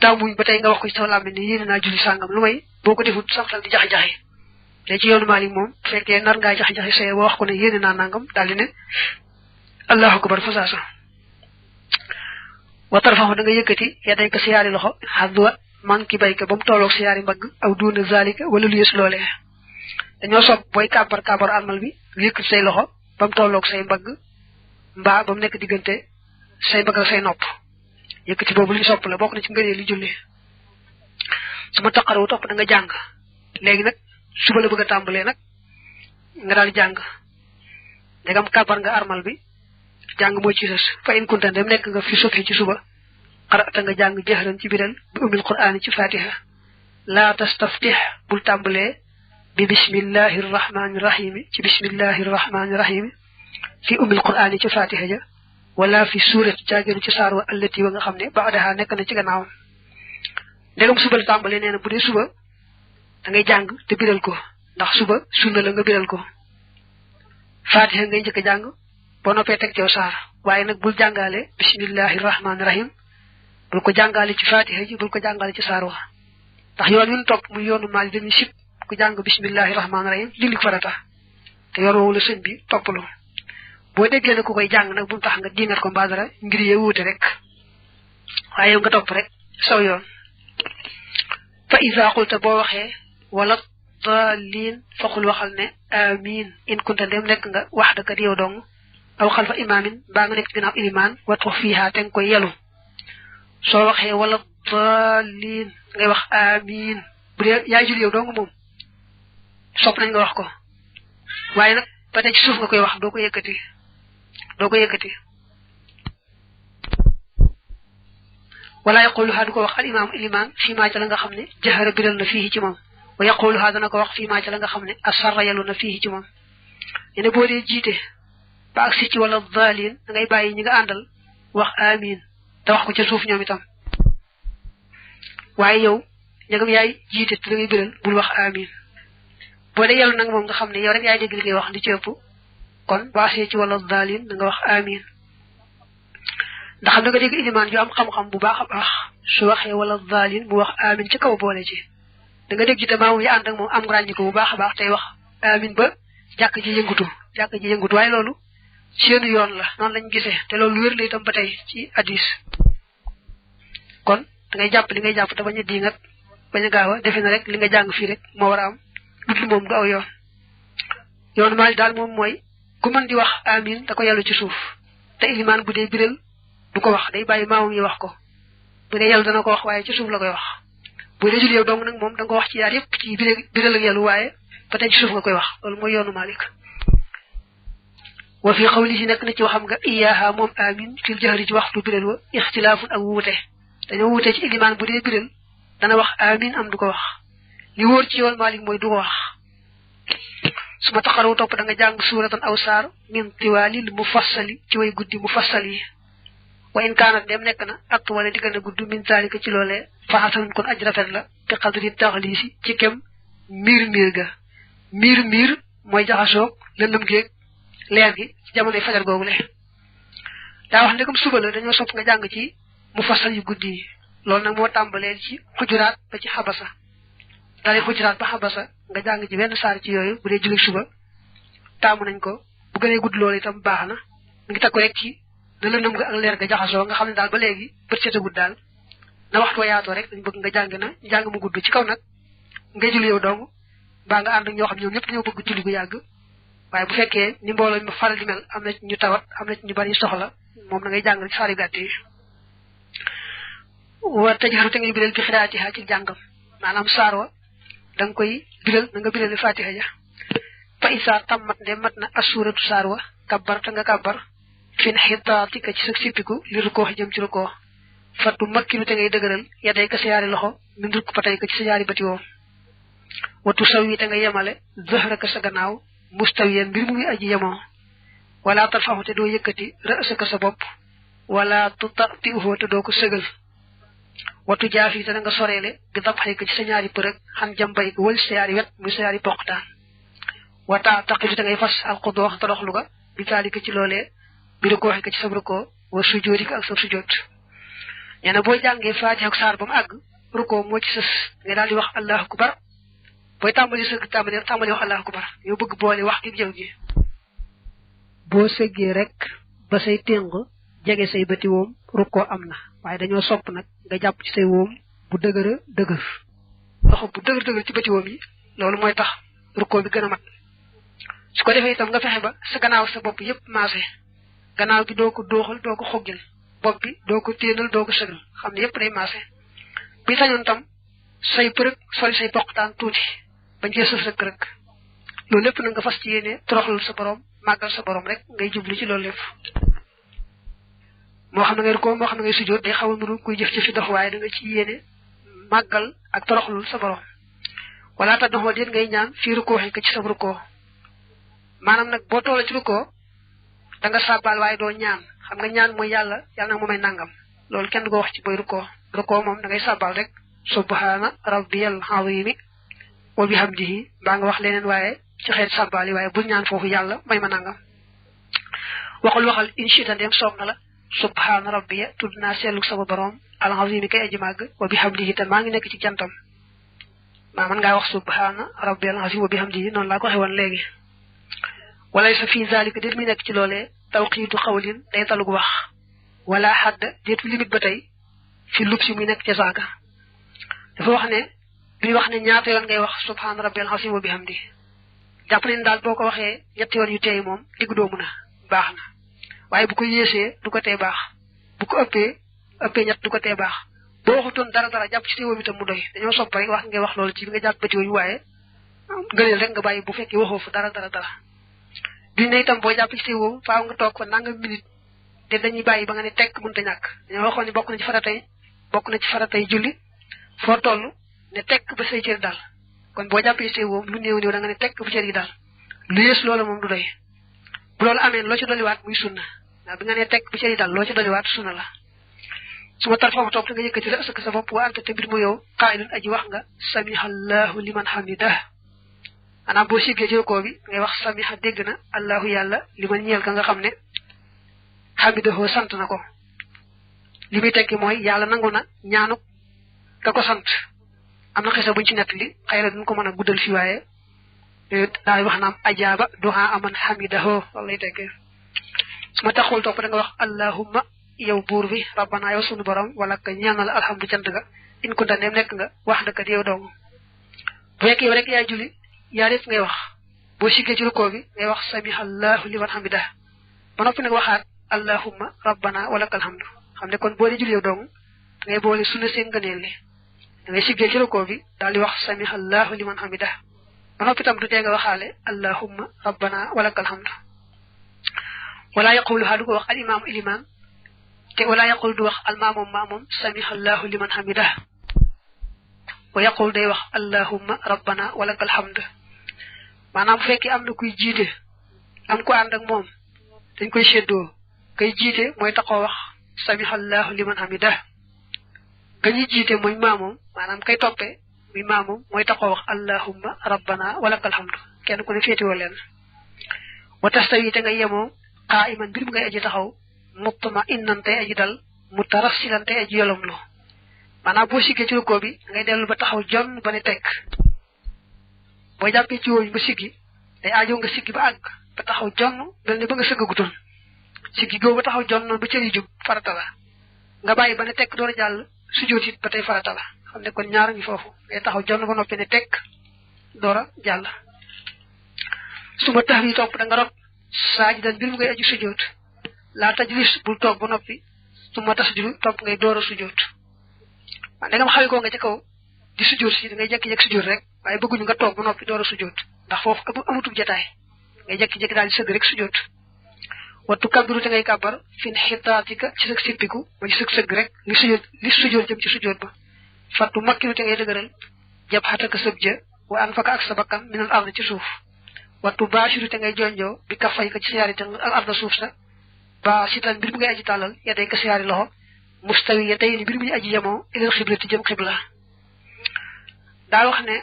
Speaker 1: taw muñ ba tey nga wax ko ci sa làmmiñ ne yéene naa julli sàngam lu may boo ko defut sam xel di jax-jaxi te ci yoonu Maalik moom fekkee nar ngaa jax-jaxi say ba wax ko ne yéene naa nangam daal di ne allahu akbar fa saasa wa tarfaxu da nga yëkkati yaday ko si yaari loxo xadwa man ki bayka ba mu tolloog si yaari mbagg aw duuna zalika wala lu yës loolee dañoo sopp booy kàbbar armal bi yëkkati say loxo ba mu tolloog say mbagg mbaa ba mu nekk diggante say mbagg ak say nopp yëkkati boobu li sopp la bokk na ci ngënee li julli su ma taqarawu topp da nga jàng léegi nag suba la bëgg a tàmbalee nag nga daal jàng ndegam kàbbar nga armal bi jàng mooy ci sës fa in kunta dem nekk nga fi subhi ci suba qara'ta nga jàng jahran ci biral bi umil qur'aan ci fatiha laa tastaftih bul tàmbalee bi bismillahi rahmani rahim ci bismillahi rahmani rahim fi umil qur'aan ci fatiha ja wala fi suurat jaagéenu ci saar wa allati wa nga xam ne baadaha nekk na ci gannaawam ndegam suba la tàmbalee nee na bu dee suba da ngay jàng te biral ko ndax suba sunna la nga biral ko fatiha ngay njëkk a jàng boo noppee teg cew saar waaye nag bul jàngaale bismillahi rahmaani rahim bul ko jàngaale ci fatiha ji bul ko jàngaale ci saar wa ndax yoon wi ñu topp muy yoonu Maalik dañuy sib ku jàng bismillahi rahmaani rahim julli farata te yoon woowu la sëñ bi toppalu boo déggee ne ku koy jàng nag bu mu tax nga diingat ko mbaa dara ngir yee wuute rek waaye yow nga topp rek saw yoon fa iza qulta boo waxee wala daalin faqul waxal ne amin in kunta dem nekk nga wax daka di yow dong aw xalfa imaamin mbaa nga nekk ginnaaw ilimaan watux fiiha te nga koy yelu soo waxee wala daalin ngay wax amin bu dee yaay jul yow dong moom sopp nañ nga wax ko waaye nag ba tey ci suuf nga koy wax doo ko yëkkati wala yaquluha du ko wax al imam iliman fii maa ca la nga xam ne jahara biral na fii ci moom wa yaquluha dana ko wax fii maa ca la nga xam ne asarra yalu na fii ci moom ne boo dee jiite ba ak si ci wala daalin da ngay bàyyi ñi nga àndal wax amin te wax ko ca suuf ñoom itam waaye yow ñagam yaay jiite te da ngay biral bul wax amin boo dee yàlla nag moom nga xam ne yow rek yaay dégg li ngay wax li ci ëpp kon baasee ci wala daalin da nga wax amin ndax xam da nga dégg ilimaan yu am xam-xam bu baax a baax su waxee wala daalin mu wax amin ci kaw boole ci da nga dégg ci te maamu yi ànd ak moom am ràññi ko bu baax a baax tey wax amin ba jàkk ji yëngutu waaye loolu seenu yoon la noonu lañ gisee te loolu wér la itam ba tey ci hadis kon da ngay jàpp li ngay jàpp te bañ a diingat bañ a gaaw a defe na rek li nga jàng fii rek moo war a am dudul moom du aw yoon Maalik daal moom mooy ku mën di wax amin da ko yàllu ci suuf te ilimaan bu dee biral du ko wax day bàyyi maamam yi wax ko bu dee yàllu dana ko wax waaye ci suuf la koy wax bu dee jul yow dong nag moom da nga ko wax ci yaar yëpp ci biral ak yàllu waaye ba tey ci suuf nga koy wax loolu mooy yoonu Maalik wa fi xawlihi nekk na ci waxam nga iyaaha moom amin fil jahri ci waxtu biral wa ixtilaafun ak wuute dañoo wuute ci ilimaan bu dee biral dana wax amin am du ko wax li wóor ci yoon Maalik mooy du ko wax su ma taxaraw topp da nga jàng suuratan aw saar min tiwaalil mufassali ci way guddi mufassal yi wa in kaanat dem nekk na ak wala di gën a gudd min zaalika ci loolee faxasanun kon aj rafet la bi qadri taxliisi ci kem miir ga miir mooy jaxasoog lëndëm géeg leer gi ci jamonoy fajar googu le daa wax ndegam suba la dañoo sopp nga jàng ci mufassal yu guddi yi loolu nag moo tàmbalee ci xujuraat ba ci xabasa dalee xujuraat ba xabasa nga jàng ci benn saar ci yooyu bu dee julli suba taamu nañ ko bu gënee gudd loolu itam baax na mu ngi takku rek ci na lëndëm nga ak leer ga jaxasoo nga xam ne daal ba léegi bët seetagut daal na waxtu wa yaatoo rek dañ bëgg nga jàng mu gudd ci kaw nag ngay julli yow dong baa nga ànd ak ñoo xam ñoom ñëpp dañoo bëgg julli gu yàgg waaye bu fekkee ni mbooloo mi faral di mel am na ci ñu tawat am na ci ñu bari soxla moom da ngay jàng rek saar yu gàtt yi wa tajharu te ngay biral bi xiraatiha ci jàngam maanaam saar wa da nga koy biral na nga biral fatiha ja fa isa tammat nde mat na asuratu saar wa kabbar te nga kabbar fin xitaatika ci sa sippiku li rukoo jëm ci rukoo fattu makkinu te ngay dëgëral yaday ka sa yaari loxo min rukk patay ko ci sa yaari bati woo watu saw yi te nga yemale zahraka sa gannaaw mustawiyan mbir mu ngi aji yemoo wala tarfaxu te doo yëkkati rësaka sa bopp wala tutati uxoo te doo ko sëgal watu jaafi te nga soreele bi dab xay ko ci sa ñaari përëg xan jambay ko wël sa yaari wet muy sa yaari poqtaan wata taqidu te ngay fas alxudoox toroxlu ga bi taalika ci loolee bi rukoo xay ko ci sa rukoo wa sujoodi ko ak sa sujoot nee na boo jàngee faatiha ak saar ba mu àgg rukoo moo ci sës nga daal di wax allahu akbar booy tàmbali sëgg tàmbali wax allahu akbar yow bëgg boole wax gi jëw gi boo sëggee rek ba say téng jege say bëti woom rukkoo am na waaye dañoo sopp nag nga jàpp ci say woom bu dëgër loxo bu dëgër ci bëti woom yi loolu mooy tax rukkoo bi gën a mat su ko defee itam nga fexe ba sa gannaaw sa bopp yépp maase gannaaw gi doo ko dooxal doo ko xoggil bopp bi doo ko téenal doo ko sëgal xam ne yépp day maase bi sañoon tam say përëg soli say poqtaan tuuti bañ cee sës rek loolu lépp nag nga fas ci yéene toroxlul sa borom màggal sa borom rek ngay jublu ci loolu lépp moo xam ne ngay rukkoo moo xam ne ngay sujjóot day xaw a nuru kuy jëf ci fi dox waaye da nga ci yéene màggal ak toroxlul sa borom wala ta doxoo déet ngay ñaan fii rukkoo xëy ko ci sa rukkoo maanaam nag boo toolee ci rukkoo da nga sàbbaal waaye doo ñaan xam nga ñaan mooy yàlla nag mu may nangam loolu kenn du ko wax ci booy rukkoo moom da ngay sàbbaal rek subhaana rabbiyal azimi wa bihamdihi mbaa nga wax leneen waaye ci xeet sàbbaal yi waaye bul ñaan foofu yàlla may ma nangam waxal inchita ndem soob na la subhaana rabbiya tudd naa seetlu sama borom al azimi kay aji màgg wa bihamdihi te maa ngi nekk ci jantam maa mën ngaa wax subhaana rabbiyal azim wa bihamdihi noonu laa ko waxee woon léegi walay sa fii zalika déet muy nekk ci loolee tawqiitu xawlin day talug wax wala xadd déetu limite ba tey fi lub si muy nekk ca saaga dafa wax ne bi wax ne ñaata yoon ngay wax subhaana rabbiyal azim wa bihamdi jàpp nañ daal boo ko waxee ñetti yoon yu teey moom diggu doomu na baax na waaye bu ko yéesee du ko tee baax bu ko ëppee ñett du ko tee baax boo waxutoon dara jàpp ci teewoom itam mu doy dañoo sopp rek wax ngay wax loolu ci bi nga jàpp ba teew yu waaye gëneel rek nga bàyyi bu fekkee waxoo fa dara di ne itam boo jàpp ci teewoom faaw nga toog fa nangam minute te dañuy bàyyi ba nga ne tekk mënta ñàkk dañoo waxoon ne bokk na ci faratay julli foo toll ne tekk ba say cër daal kon boo jàppee ci teewoom lu néew da nga ne tekk bu cër yi daal lu yées loolu moom du doy bu loolu amee loo ci dolliwaat muy sunna waaw bi nga ne tekk bu cër yi daal loo ci dolliwaat sunna la su ma tar foofu toog te nga yëkkati la ësëk sa bopp wa anta te mbir mu yow qaa'ilun aji wax nga samihallahu liman hamidah maanaam boo siggee ci rukkoo bi ngay wax samiha dégg na allahu yàlla liman ñeel ka nga xam ne hamidahu sant na ko li muy tekki mooy yàlla nangu na ñaanu ka ko sant am na xisa buñ ci nettali xëy na duñ ko mën a guddal fi waaye daay wax naam ajaaba duha aman hamidahu lay tekkee su ma taxul topp da nga wax allahumma yow buur bi rabbana yow sunu borom wala ka ñaanal alhamdu cant ga in ko ndem nekk nga wax dëkk yow dong bu fekk yow rek yaay julli yaa def ngay wax boo siggee ci rukkoo bi ngay wax samihallahu liman hamidah ba noppi nag waxaat allahumma rabbana wala ka alhamdu xam ne kon boo dee julli yow dong ngay boole sunna seen ngëneel li da ngay siggee ci rukkoo bi daal di wax samihallahu liman hamidah ba noppi tam du tee nga waxaale allahumma rabbana wala ka alhamdu wala yaquluha du ko wax al imam iliman te wala yaqul du wax al maamum samihallahu liman hamidah wa yaqul day wax allahumma rabbana walakal hamd maanaam bu fekkee am na kuy jiite am ko ànd ak moom dañ koy séddoo kay jiite mooy taxoo wax samihallahu liman hamidah ka ñuy jiite mooy maamum maanaam kay toppee muy maamum mooy taxoo wax allahumma rabbana walakal hamd kenn ku ne féetiwoo leen wa tastawi te nga yemoo qa'iman bir mu ngay aji taxaw mutma innan tay aji dal mutarassilan tay aji yolomlu maanaam boo siggee ci rukkoo bi ngay dellu ba taxaw jonn ba ne tekk boo jàppee ci wooñ ba siggi day aajo nga siggi ba àgg ba taxaw jonn mel ne ba nga sëggagutoon siggi googu ba taxaw jonn ba cëri jub farata la nga bàyyi ba ne tekk door a jàll sujjóot it ba tey farata la xam ne kon ñaar ngi foofu ngay taxaw jonn ba noppi ne tekk door a jàll su ma tax yi topp da nga rot saajidan bir mu ngay aji sujjóot laa tajlis bul toog ba noppi su ma tasjudu topp ngay door a sujjóot waaw ndegam xawi koo nga ca kaw di sujjóot si da ngay jekki-jekki sujjóot rek waaye bëgguñu nga toog ba noppi door a sujjóot ndax foofu amutub jataay ngay jekki-jekki daal di sëgg rek sujjóot wattu kabbiru te ngay kàbbar fin xitaatika ci sëg sippiku ba ci sëg rek li sujjóot jëm ci sujjóot ba fattu makkiru te ngay dëgëral jab xataka sëb ja wa an faka ak sa bakkan minal ard ci suuf wattu baashiru te ngay jonjoo bi ka fay ka ci siyaari te al arda suuf sa ba sitan mbir mu ngay aji tàllal yedday ka siyaari loxo mustawi ya tey ni mbir mu ñu aji yemoo ilal xiblati jëm xibla daa wax ne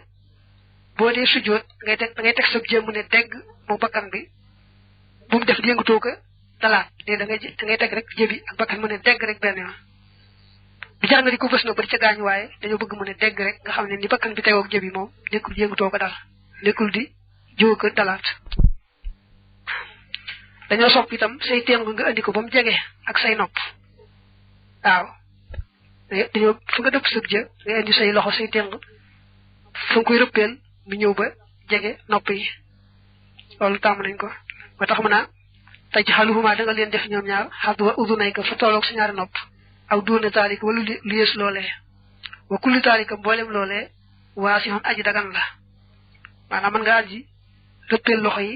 Speaker 1: boo dee sujjóot ngay teg sa jëm ne degg moo bakkan bi bu mu def yëngatoo ko dalaat da ngay teg rek jëbi ak bakkan mu ne degg rek benn yoon bi jar nga di ko fës na bari ca gaañ waaye dañoo bëgg mu ne degg rek nga xam ne ni bakkan bi tegoog jëbi moom nekkul yëngatoo ko dal nekkul di jóo ko dalaat dañoo sopp itam say téng nga andi ko ba mu jege ak say nopp waaw dañoo fu nga dëpp sëg jë nga indi say loxo say téng fu nga koy rëppeel mu ñëw ba jege nopp yi loolu tàmm nañ ko ba tax mu naa taj xaluhuma da nga leen def ñoom ñaar xad wa udunay ko fa tolloog sa ñaari nopp aw duuna taalika wala lu yées loolee wa kulli taalika mboolem loolee waa si xon aji dagan la maanaam mën nga aji rëppeel loxo yi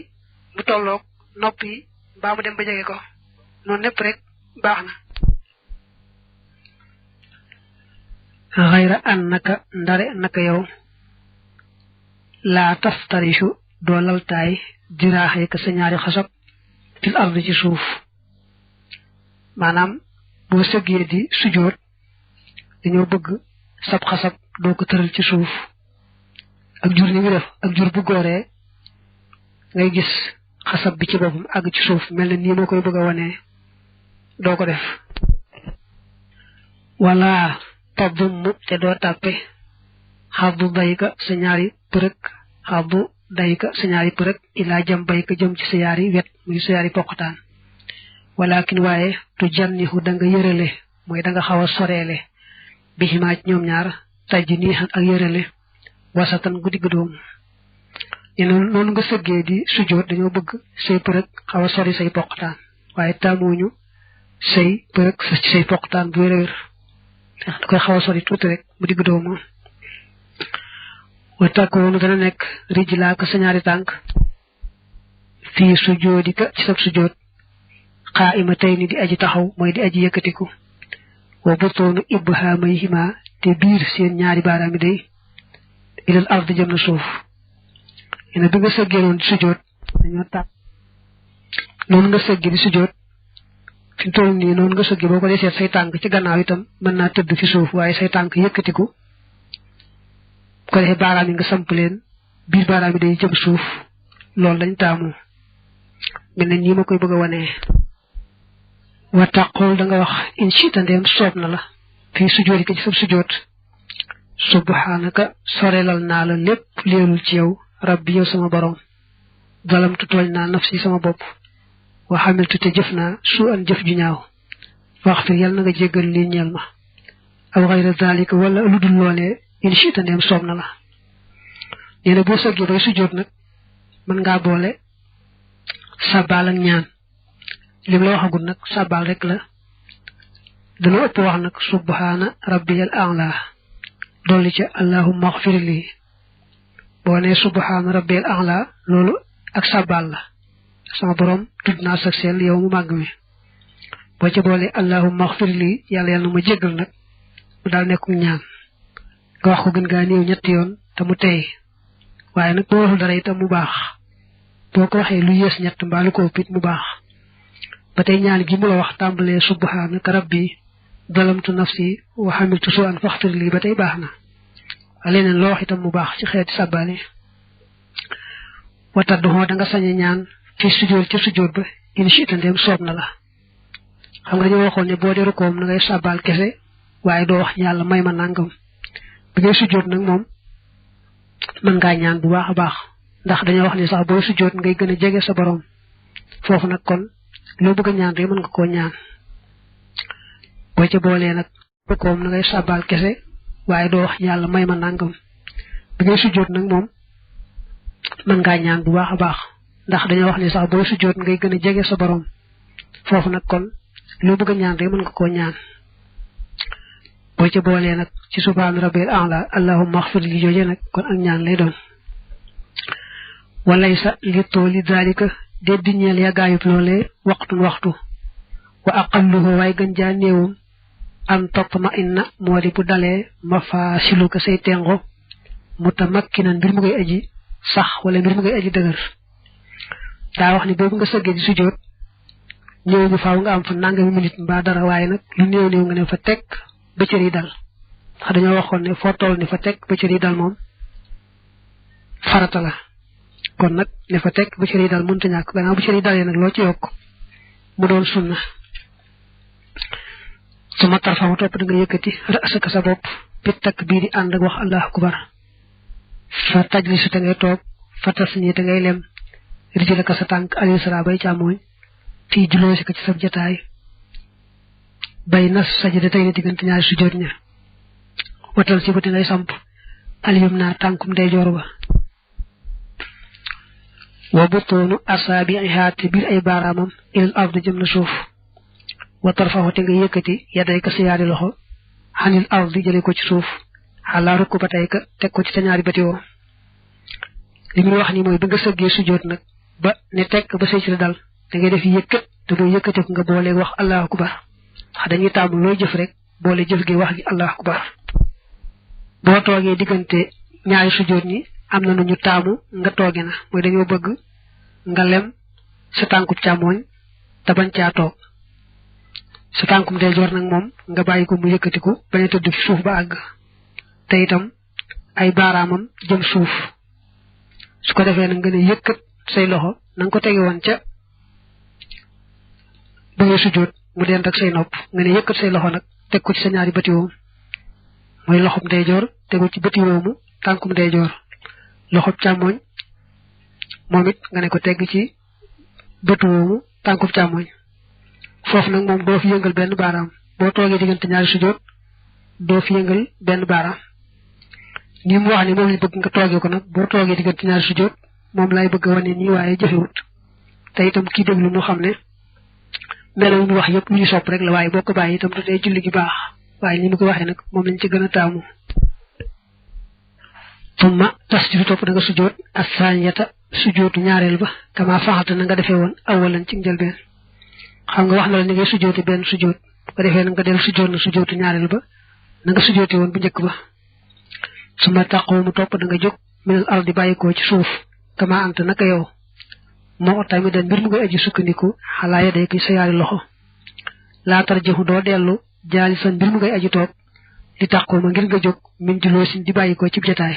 Speaker 1: mu tolloog nopp yi mbaa mu dem ba jege ko noonu népp rek baax na xayra an naka ndare naka yow laa taftarishu doo laltaay diraaxee ka sa ñaari xasab fil ard ci suuf maanaam boo sëggee di sujjóot dañoo bëgg sab xasab doo ko tëral ci suuf ak jur ni mu def ak jur bu gooree ngay gis xasab bi ci boppam àgg ci suuf mel na nii ma koy bëgg a wanee doo ko def wala tadum te doo tàppe xaddu dayka sa ñaari përëg xaddu dayka sa ñaari përëg ilaa jam bayka jëm ci sa yaari wet muy sa yaari poqataan walakin waaye tu jannihu da nga yërale mooy da nga xaw a soreele bi ximaaj ñoom ñaar taj nii ak yërale wasatan guddi guddoom noonu nga sëggee di sujjóot dañoo bëgg say përëg xaw a sori say poqataan waaye taamuñu say përëg ci say poqataan bu wér da koy xaw a sori tuuti rek mu digg doomu wa takkoonu dana nekk rijlaaka sa ñaari tànk fii sujjóodika ci sab sujjóot qaa'imatayni di aji taxaw mooy di aji yëkkatiku wa butoonu ibhaamayhima te biir seen ñaari baaraami day ilal ard jëm na suuf ina bi nga sëggee noonu di sujjóot dañoo tàpp noonu nga sëggee di sujjóot fi mu toll nii noonu nga sëggee boo ko dee seet say tànk ci gannaaw itam mën naa tëdd fi suuf waaye say tànk yëkkatiku ko defee baaraam yi nga samp leen biir baaraam yi day jëm suuf loolu lañ taamu mel ne nii ma koy bëgg a wanee wa taqul da nga wax in shita ndeem soob na la fii sujjóot yi ko ci sab sujjóot subhanaka sorelal naa la lépp leerul ci yow rabbi yow sama borom zalamtu tooñ naa nafsi sama bopp wa xamiltu te jëf naa su an jëf ju ñaaw waxfir yàlla na nga jéggal lii ñeel ma aw xayra zalika wala lu dul loolee in chita ndeem soob na la nee na boo sëggee bay sujjóot nag mën ngaa boole sabal ak ñaan lim la waxagul nag sabal rek la dana ëpp wax nag subhana rabbiyal a'la dolli ca allahumma ighfir li boo nee subhana rabbiyal a'la loolu ak sabal la sama borom tudd naa sa sell yow mu màgg mi boo ca boole allahumma ighfir li yàlla na ma jéggal nag mu daal nekkum ñaan nga wax ko gën gaa néew ñetti yoon te mu tey waaye nag boo waxul dara itam mu baax boo ko waxee lu yées ñett mbaa lu ko ëpp it mu baax ba tey ñaan gi mu la wax tàmbalee subhanaka rabbi zalamtu nafsi wa hamiltu su'an faghfir li ba tey baax na waaye leneen loo wax itam mu baax ci xeeti sàbbaale wa tadduhoo da nga sañe ñaan fi sujjóot ca sujjóot ba in shi'ta ndem soob na la xam nga dañoo waxoon ne boo dee rukoom na ngay sàbbaal kese waaye doo wax yàlla may ma nangam bi ngay sujjóot nag moom mën ngaa ñaan bu baax a baax ndax dañoo wax ne sax booy sujjóot ngay gën a jege sa borom foofu nag kon loo bëgg a ñaan rek mën nga koo ñaan boo ca boolee nag rukoom na ngay sàbbaal kese waaye doo wax yàlla may ma nangam bi ngay sujjóot nag moom mën ngaa ñaan bu baax a baax ndax dañoo wax ne sax booy sujjóot ngay gën a jege sa borom foofu nag kon loo bëgg a ñaan rek mën nga koo ñaan boo ca boolee nag ci subhaana rabbil a'la allahumma ighfir li jooje nag kon ak ñaan lay doon walaysa li tooli dalika déddi ñeel yàggaayub loolee waxtu wa aqalluhu waaye gën jaa néewum an tatma inna moo di bu dalee mafaasiluka say tengo mutamakkinan mbir mu koy aji sax wala mbir mu koy aji dëgër daa wax ni boobu nga sëggee di sujjóot ñëw ñu faaw nga am fa nangami minute mbaa dara waaye nag lu néew nga ne fa teg ba cër yi dal ndax dañoo waxoon ne foo toll ne fa teg ba cër yi dal moom farata la kon nag ne fa teg ba cër yi dal mënta ñàkk gannaaw bu cër yi dalee nag loo ci yokk mu doon sunna su ma tarfamu topp da nga yëkkati ra'saka sa bopp bi takbiir yi ànd ak wax allahu akbar fa tajlisu te ngay toog fa tasni te ngay lem rijlaka sa tànk al-yusra bay càmmooñ fii juloosi ko ci sab jataay bay nas sajada tey ne diggante ñaari sujjóot ña watal si ko te ngay samp aliyum naa tànkum ndeyjoor ba wa butoonu asaabiha te biir ay baaraamam ilal ard jëm na suuf wa tarfaxu te nga yëkkati yaday ka sa yaari loxo xanil ard jële ko ci suuf xalaa rukk ba tey ka teg ko ci sa ñaari batiwoo li muy wax ni mooy ba nga sëggee sujjóot nag ba ne tekk ba say ci dal da ngay def yëkkat te boo yëkkati ko nga booleeg wax allahu akbar ndax dañuy taamu looy jëf rek boole jëf gi wax gi allahu akbar boo toogee diggante ñaari sujjóot ñi am na nu ñu taamu nga tooge na mooy dañoo bëgg nga lem sa tànku càmmooñ te bañ caa toog sa tànkum ndeyjoor nag moom nga bàyyi ko mu yëkkatiku bañ a tëdd fi suuf ba àgg te itam ay baaraamam jëm suuf su ko defee nag nga ne yëkkat say loxo na nga ko tege woon ca ba ngay sujjóot mu dend ak say nopp nga ne yëkkat say loxo nag teg ko ci sa ñaari batiwoom mooy loxob ndeyjoor tegu ci batiwoomu tànkum ndeyjoor loxob càmmooñ moom it nga ne ko tegg ci batiwoomu tànkub càmmooñ foofu nag moom doo fi yëngal benn baaraam boo toogee diggante ñaari sujjóot doo fi yëngal benn baaraam ni mu wax ni moom lañ bëgg nga toogee ko nag boo toogee diggante ñaari sujjóot moom lay bëgg a wane nii waaye jëfewut te itam kii déglu mu xam ne melo ñu wax yëpp lu ñu sopp rek la waaye boo ko bàyyi itam dafay julli gi baax waaye ni mu ko waxee nag moom lañ ci gën a taamu tumma tasjudu topp da nga sujjóot as-saaniyata sujjóotu ñaareel ba kama faxalta na nga defee woon awalan ci njëlbeen xam nga wax na la ni ngay sujjóoti benn sujjóot bu ko defee na nga del sujjóot na sujjóotu ñaareel ba na nga sujjóoti woon bu njëkk ba suma taqoomu topp da nga jóg minal ardi bàyyikoo ci suuf kama anta naka yow moo tamit den mbir mu ngay aji sukkandiku xalaa ya day koy sa yaari loxo laa tarjaxu doo dellu jaali san mbir mu ngay aji toog di taqooma ngir nga jóg min juloo sin di bàyyikoo ci jotaay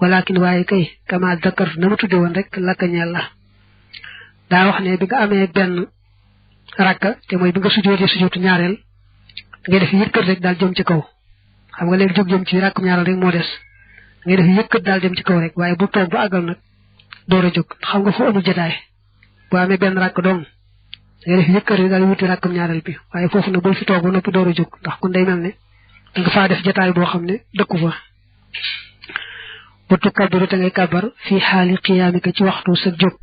Speaker 1: walakin waaye kay kama dakar na ma tudde woon rek lakka ñeel la daa wax ne bi nga amee benn rakka te mooy bi nga sujjóotee sujjóotu ñaareel ngay def yëkkat rek daal jëm ci kaw xam nga léegi jóg jëm ci rakkum ñaaral rek moo des ngay def yëkkat daal dem ci kaw rek waaye bu toog ba àggal nag door a jóg xam nga fu amul jotaay boo amee benn rakk dong ngay def yëkkat rek daal wuti rakkum ñaaral bi waaye foofu nag bul fi toog ba noppi door a jóg ndax kon day mel ne da nga faa def jotaay boo xam ne dëkku fa watu kabbaru te ngay kabbar fii xaali xiyaamika ci waxtu sa jóg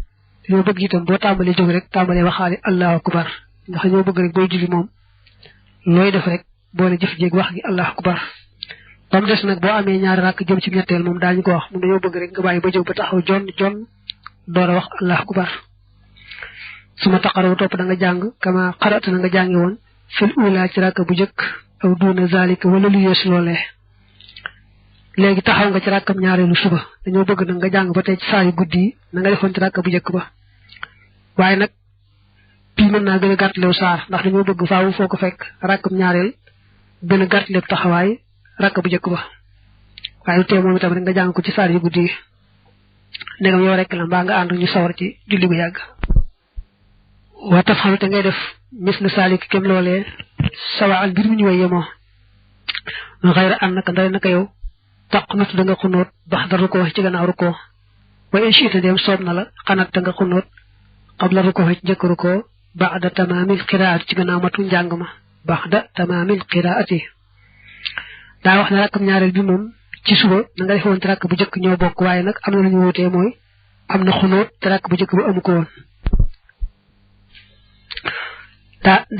Speaker 1: ñoo bëgg itam boo tàmbalee jóg rek tàmbalee waxaale allahu akbar ndax ñoo bëgg rek booy julli moom looy def rek boole jëf jéeg wax gi allahu akbar ba mu des nag boo amee ñaari rakk jëm ci ñetteel moom daañu ko wax moom dañoo bëgg rek nga bàyyi ba jóg ba taxaw jon door a wax allahu akbar su ma taqaraw topp da nga jàng kama xarata na nga jàngi woon fil ula ci rakk bu jëkk aw duuna zalika wala lu yees loolee léegi taxaw nga ci rakkam ñaareelu suba dañoo bëgg nag nga jàng ba tey ci saa yu guddi yi na nga defoon ci rakk bu jëkk ba waaye nag bii mën naa gën a gàttalew saar ndax dañoo bëgg faawu foo ko fekk rakkam ñaareel gën a gàttalew taxawaay rakk bu jëkk ba waaye lu tee moom itam rek nga jàng ko ci saar yu guddi yi ndegam yow rek la mbaa nga ànd ñu sawar ci julli gu yàgg waa taf xam te ngay def mis na saalik kem loolee sawa an mbir mu ñu way yemoo nga xayra an naka ndare naka yow taq nat da nga xunóot bax da rukkoo ci gannaaw rukkoo wa in shiita dem soob na la xanat da nga xunóot qabla rukkoo ci njëkk rukkoo ba'da tamaamil qiraat ci gannaaw matu njàng ma ba'da tamaamil qiraati daa wax ne rakkam ñaareel bi moom ci suba na nga defoon ci rakk bu jëkk ñoo bokk waaye nag am na lu ñu wutee mooy am na xunóot te rakk bu jëkk ba amu ko woon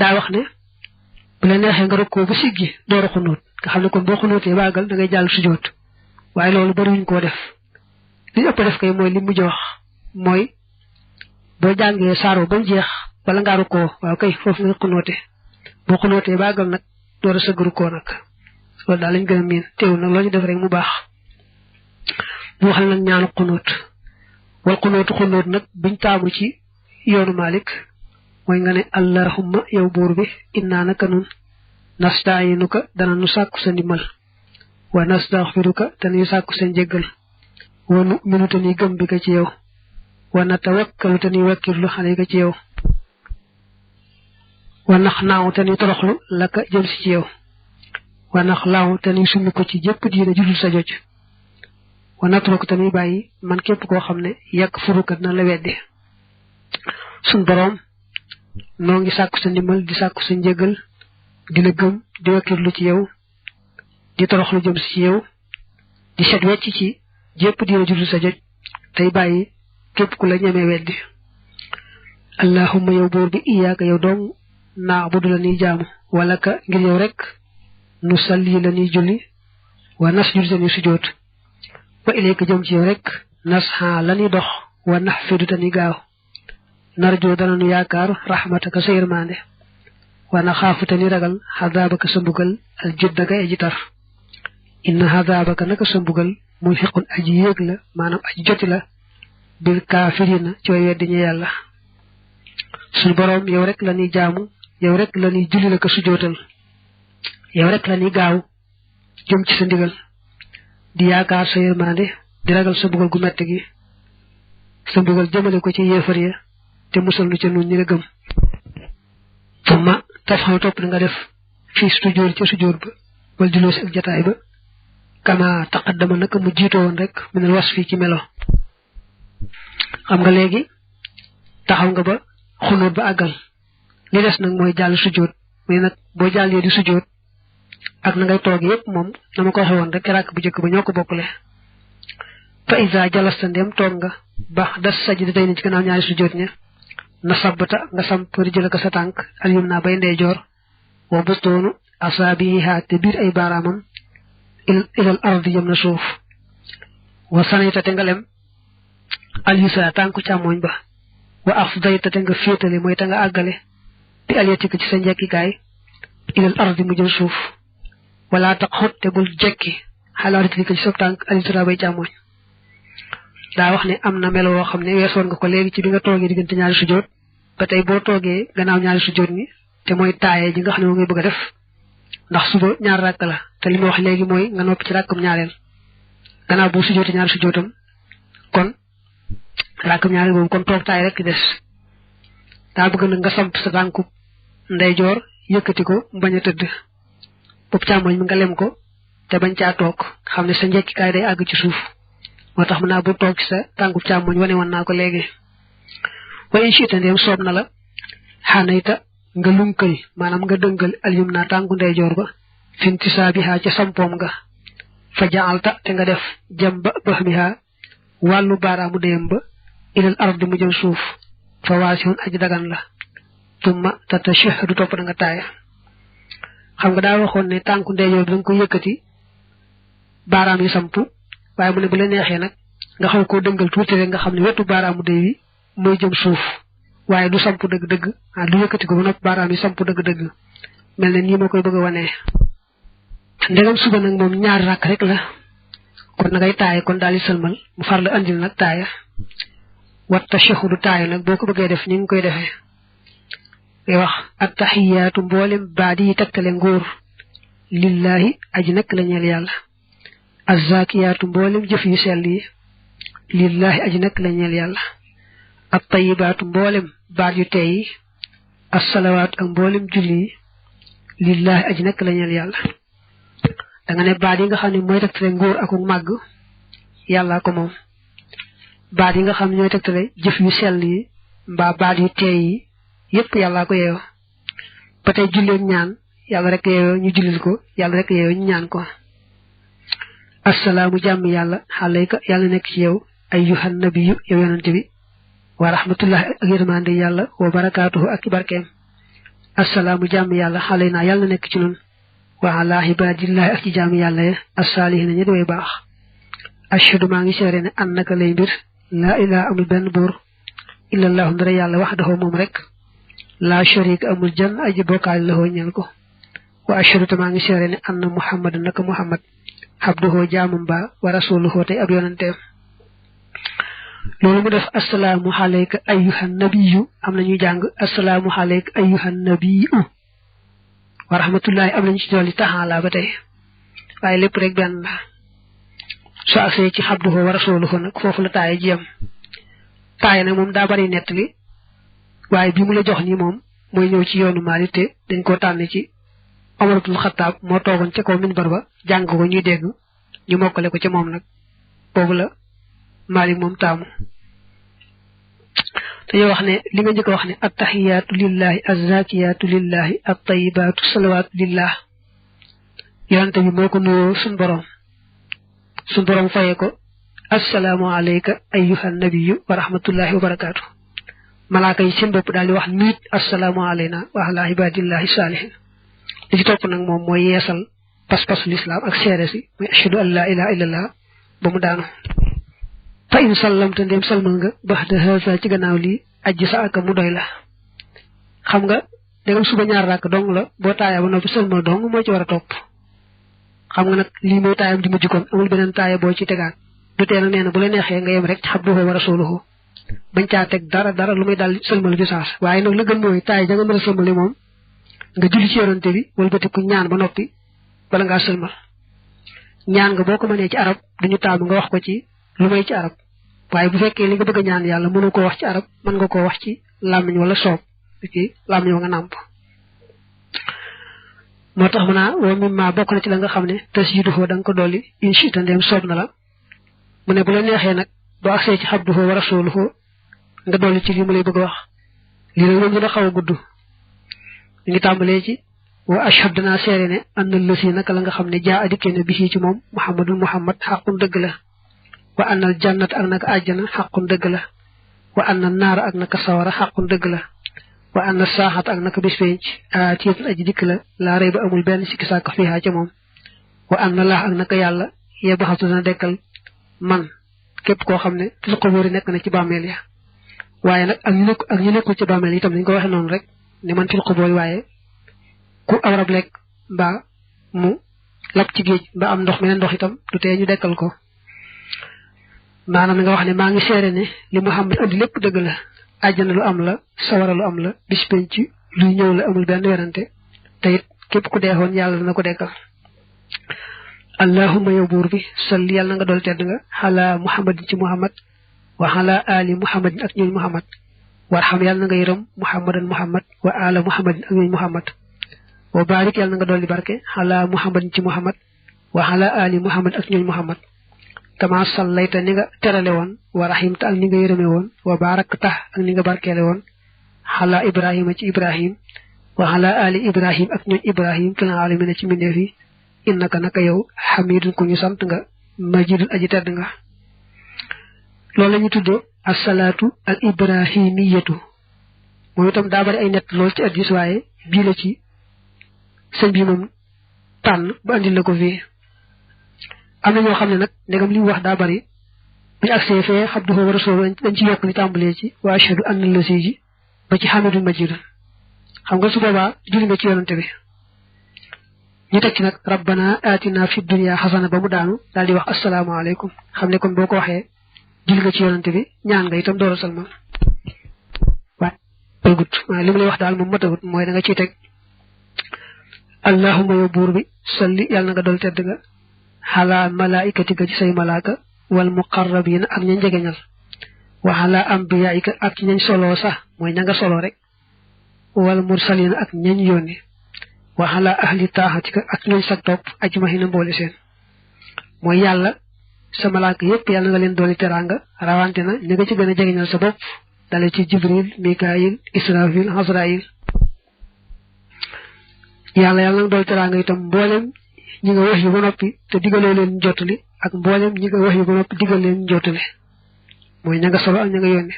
Speaker 1: daa wax ne bu la neexee nga rukkoo ba siggi door a xunóot nga xam ne kon boo xunóotee baagal da ngay jàll sujjóot waaye loolu bariwuñ koo def li ëpp def kay mooy li mujj wax mooy boo jàngee saaro ba mu jeex wala ngaa rukkoo waaw kay foofu nga xunóote boo xunóotee baagal nag door a sëgg rukkoo nag loolu daal lañ gën a miin teewul nag loo ci def rek mu baax mu wax nag ñaanu xunóot wal xunóot nag biñ taamu ci yoonu Malik mooy nga ne allahumma yow buur bi innaa naka nun nasta'inuka dana nu sàkku sa ndimbal wa nastaghfiruka te nu sàkku sa njéggal wa nu'minu te nuy gëm bi ka ci yow wa natawakkalu te nuy wakkirlu alayka ci yow wa naxnaaw te nuy toroxlu laka jëm si ci yow wa naxlaaw te nuy summi ko ci jépp diina judul sa joj wa natruku te nuy bàyyi man képp koo xam ne yàq furuka dina la weddi suñ boroom noo ngi sàkku sa ndimbal di sàkku sa njéggal di la gëm di wakkirlu ci yow di toroxlu jëm si ci yow di set wecc ci jépp diina judul sa joj tey bàyyi képp ku la ñemee weddi allahumma yow buur bi iyaaka yow dong na'budu la ñuy jaamu wala ka ngir yow rek nu salli la ñuy julli wa nasjudu la ñuy sujjóot wa ilayka jëm ci yow rek nasxa la ñuy dox wa naxfidu te ñuy gaaw narjoo dana nu yaakaar rahmataka sa yërmande wa naxaafu te ñuy ragal xadaabaka sa mbugal al juddaka aji tar inna xadaabaka naka sa mbugal muy xiqun aji yéeg la maanaam aji joti la bil kaafirina ci way weddi ñu yàlla suñu boroom yow rek la ñuy jaamu yow rek la ñuy julli la ko sujootal yow rek la ñuy gaaw jëm ci sa ndigal di yaakaar sa yërmande di ragal sa mbugal gu metti gi sa mbugal jëmale ko ci yéefar ya te musal nu ca nun ñi la gëm tuma tafaw topp na nga def fii sujjóor ca sujjóor ba wal juloo si ak jataay ba kama taqaddama naka mu jiitoo woon rek minal was fii ci melo xam nga léegi taxaw nga ba xunóot ba àggal li des nag mooy jàll sujjóot mais nag boo jàllee di sujjóot ak na ngay toog yépp moom dama ko waxe woon rek rakk bu jëkk ba ñoo ko bokkule fa isa jalasta ndem toog nga baax das sajda tey ni ci gannaaw ñaari sujjóot ña na sabbata nga samp rijëla ko sa tànk alyum naa bay ndeyjoor wa bustoonu asaabiha te biir ay baaraamam ilal ardi jëm na suuf wa sanayta te nga lem alyusra tànku càmmooñ ba wa afdayta te nga féetale mooy te nga àggale bi alyatika ci sa njekkikaay ilal ardi mu jëm suuf wala tax xot te bul jekki xalaa rijlika ci sa tànk alyusra bay càmmooñ daa wax ne am na melo woo xam ne weesoon nga ko léegi ci bi nga toogee diggante ñaari sujjóot ba tey boo toogee gannaaw ñaari sujjóot ni te mooy taaye ji nga xam ne moo ngay bëgg a def ndax suba ñaar rakk la te li ma wax léegi mooy nga noppi ci rakkam ñaareel gannaaw boo sujjóotee ñaari sujjóotam kon rakkam ñaareel boobu kon toog taay rek des daa bëgg nag nga samp sa tànku ndeyjoor yëkkati ko bañ a tëdd bopp càmmoñ mi nga lem ko te bañ caa toog xam ne sa njekkikaay day àgg ci suuf moo tax mën naa bu toog sa tànku càmmoñ wane woon naa ko léegi wa in shi'ta ndéem soob na la xanayta nga lunkal maanaam nga dëngal alyum naa tànku ndeyjoor ba fintisaabiha ca sampoom nga fa jaalta te nga def jam ba bahmiha wàllu baaraamu déyam ba ilal ardi mu jëm suuf fa waasihun aji dagan la tumma tatashahhadu topp da nga taaya xam nga daa waxoon ne tànku ndeyjoor bi da nga ko yëkkati baaraam yi sampu waaye mu ne bu la neexee nag nga xaw koo dëngal tuuti rek nga xam ne wetu baaraamu déy wi mooy jëm suuf waaye du sampu dëgg-dëgg du yëkkati ko ba noppi baaraam yi sampu dëgg-dëgg mel ne nii ma koy bëgg a wanee ndegam suba nag moom ñaari rakk rek la kon na ngay taaya kon daal di sëlmal mu far la andil nag taaya wat tashahudu taaya nag boo ko bëggee def ni nga koy defee ngay wax attahiyaatu mboolem baadi yi tegtale ngóor lillahi aji nekk la ñeel yàlla azzakiyaatu mboolem jëf yu sell yi lillahi aji nekk la ñeel yàlla attayibaatu mboolem baat yu tey yi assalawaatu ak mboolem julli yi lillahi aji nekk la ñeel yàlla da nga ne baat yi nga xam ne mooy tegtale ngóor ak màgg yàllaa ko moom baat yi nga xam ne ñooy tegtale jëf yu sell yi mbaa baat yu teey yi yépp yàllaa ko yeeyoo ba tey julleen ñaan yàlla rek yeeyoo ñu jullil ko yàlla rek yeeyoo ñu ñaan ko assalaamu jàmm yàlla alayka yàlla nekk ci yow ayyuhan nabiyyu yow yonante bi wa rahmatullahi ak yërmande yàlla wa barakaatuhu ak i barkeem assalaamu jàmm yàlla alayna yàlla nekk ci nun wa ala ibadillahi ak ci jàmm yàlla ya assaalihiina ñi way baax ashhadu maa ngi seere ne annaka lay mbir laa ilaha amul benn buur illallahu ndara yàlla wahdahu moom rek laa sharika amul jan aji bokkaale la hoo ñeel ko wa ashhadu te maa ngi seere ne anna muhammad naka muhammad abduhu jaamam ba wa rasuluhu tey ab yonanteem loolu mu def assalaamu alayka ayyuhan nabiyyu am na ñuy jàng assalaamu alayka ayyuhan nabiyyu wa rahmatullahi am nañu ci dolli taxaala ba tey waaye lépp rek benn la soo agsee ci abduhu wa rasuluhu nag foofu la taaya jiyam taaya nag moom daa bari nettali waaye bi mu la jox nii moom mooy ñëw ci yoonu Maalik te dañ koo tànn ci Omar ibn Khattab moo toogoon ca kaw minbar ba jàng ko ñuy dégg ñu mokkale ko ca moom nag boobu la Maalik moom taamu dañoo wax ne li nga njëkk a wax ne attahiyaatu lillahi azzakiyaatu lillahi attayibaatu salawaatu lillah yonante bi moo ko nuyoo suñ borom fayee ko assalaamu alayka ayyuhan nabiyyu wa rahmatullahi wa barakaatu malaaka yi seen bopp daal di wax nit assalaamu alayna wa ala ibadillahi saalihin li ci topp nag moom mooy yeesal pas-pasu lislaam ak seere si muy ashhadu an la ilaha illallah ba mu daanu fa in sallamta ndéem salmal nga baxda haza ci gannaaw lii ajji sa aka mu doy la xam nga dégam suba ñaar rakk dong la boo taaya ba noppi salmal dong moo ci war a topp xam nga nag lii mooy taayam di mujj kon amul beneen taaya boo ci tegaat du tee nag nee na bu la neexee nga yem rek ci abduhu wa rasuluhu bañ caa teg dara lu muy daal sëlmal bi saas waaye nag la gën mooy taaya ja nga mën a sëlmale moom nga julli ci yonante bi wala batiku ñaan ba noppi bala ngaa sëlmal ñaan nga boo ko mënee ci arab duñu taamu nga wax ko ci lu may ci arab waaye bu fekkee li nga bëgg a ñaan yàlla mënu ko wax ci arab mën nga koo wax ci làmmiñ wala soob ci làmmiñ wa nga nàmp moo tax mën a woo mimma bokk na ci la nga xam ne tasjiduhu da nga ko dolli inchita ndeem soob na la mu ne bu la neexee nag boo agsee ci abduhu wa rasuluhu nga dolli ci lii mu lay bëgg a wax lii nag moom dina xaw a gudd ñu ngi tàmbalee ci wa ashhadu danaa seere ne anna lësi naka la nga xam ne jaa adikkee ne bisi ci moom muhammad xaqun dëgg la wa annal jannat ak naka àjjana xaqun dëgg la wa anna naara ak naka sawara xaqun dëgg la wa anna saaxat ak naka bis penc aatiyatun aji dikk la laa rey ba amul benn sikki sàkk fiihaa ca moom wa anna laax ak naka yàlla yebaxatu dana dekkal man képp koo xam ne fil qubuuri nekk na ci bàmmeel ya waaye nag ak ñu nekkul ci bàmmeel itam dañ ko waxe noonu rek ne man fil qubuuri waaye ku awrab lekk mbaa mu lab ci géej mbaa am ndox meneen ndox itam du tee ñu dekkal ko maanaam nga wax ne maa ngi seere ne li Muhammad andi lépp dëgg la àjjana lu am la sawara lu am la bis penc luy ñëw la amul benn werante te it képp ku deexoon yàlla dana ko dekkal allahumma yow buur bi salli yàlla na nga dool tedd nga xalaa muhammadin ci muhammad wa xalaa ali muhammadin ak ñooñ muhammad warxam yàlla na nga yërëm muhammadan muhammad wa ala muhammadin ak ñooñ muhammad wa barik yàlla na nga dolli barke xalaa muhammadin ci muhammad wa ala ali muhammad ak ñooñ muhammad kama sallayta ni nga terale woon wa rahimta ak ni nga yërëme woon wa barakta ak ni nga barkeele woon ala ibrahima ci ibrahim wa ala ali ibrahim ak ñooñ ibrahim fil alamin ci mbindeef yi innaka naka yow hamidun ku ñu sant nga majidun aji tedd nga loolu la ñu tudde as-salaatu al ibrahimiyatu moom itam daa bari ay nett lool ci addis waaye bii la ci sëñ bi moom tànn ba andil la ko fii am na ñoo xam ne nag ndegam li mu wax daa bari buñu agsee fee abduhu wa rasuluhu dañ ci yokk li tàmbalee ci wa ashhadu anna lasi ji ba ci hamidun majidun xam nga su boobaa julli nga ci yonante bi ñu teg ci nag rabbana atina fi dunya xasana ba mu daanu daal di wax asalaamaaleykum xam ne kon boo ko waxee julli nga ci yonante bi ñaan nga itam door a salma waaye gut li mu lay wax daal moom matagut mooy da nga ciy teg allahumma yow buur bi salli yàlla na nga dool tedd nga xala malaikatika ci say malaaka wal muqarrabina ak ñañ jegeñal wa xala ambiyaika ak ñañ solo sax mooy ña nga solo rek wal mursalina ak ñañ yónni wa xala ahli taaxatika ak ñañ sag topp ajmahina mboole seen mooy yàlla sa malaaka yépp yàlla nga leen dooli teraanga rawante na ñi nga ci gën a jegeñal sa bopp dale ci jibril mikaayil israfil hasrail yàlla yàlla nga dooli teraanga itam mboolem ñi nga wax yu ba noppi te digaloo leen jottali ak mboolem ñi nga wax yu ba noppi digal leen jottali mooy ña nga solo ak ña nga yónni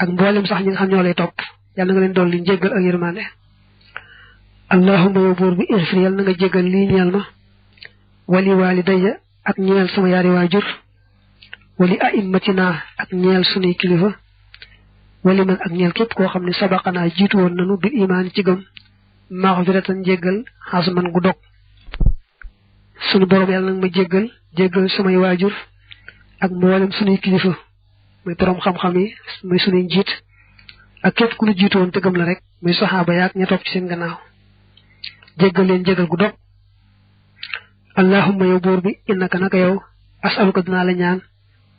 Speaker 1: ak mboolem sax ñi nga xam ñoo lay topp yàlla nga leen dool li njéggal ak yërmande allahumma yow buur bi irfir yàlla na nga jéggal lii ñeel ma wali walidayya ak ñeel sama yaari waajur wali a'immatina ak ñeel sunuy kilifa wali man ak ñeel képp koo xam ne sabaqanaa jiitu woon nanu bil imaan ci gëm maxfiratan njéggal xasman gu dog sunu borom yàlla nag ma jéggal samay waajur ak mboolem sunuy kilifa muy borom xam-xam yi muy sunuy njiit ak képp ku nu jiitu woon te gëm la rek muy saxaaba yaak ña topp ci seen gannaaw jéggal leen jéggal gu dog allahumma yow buur bi innaka naka yow asaluka dinaa la ñaan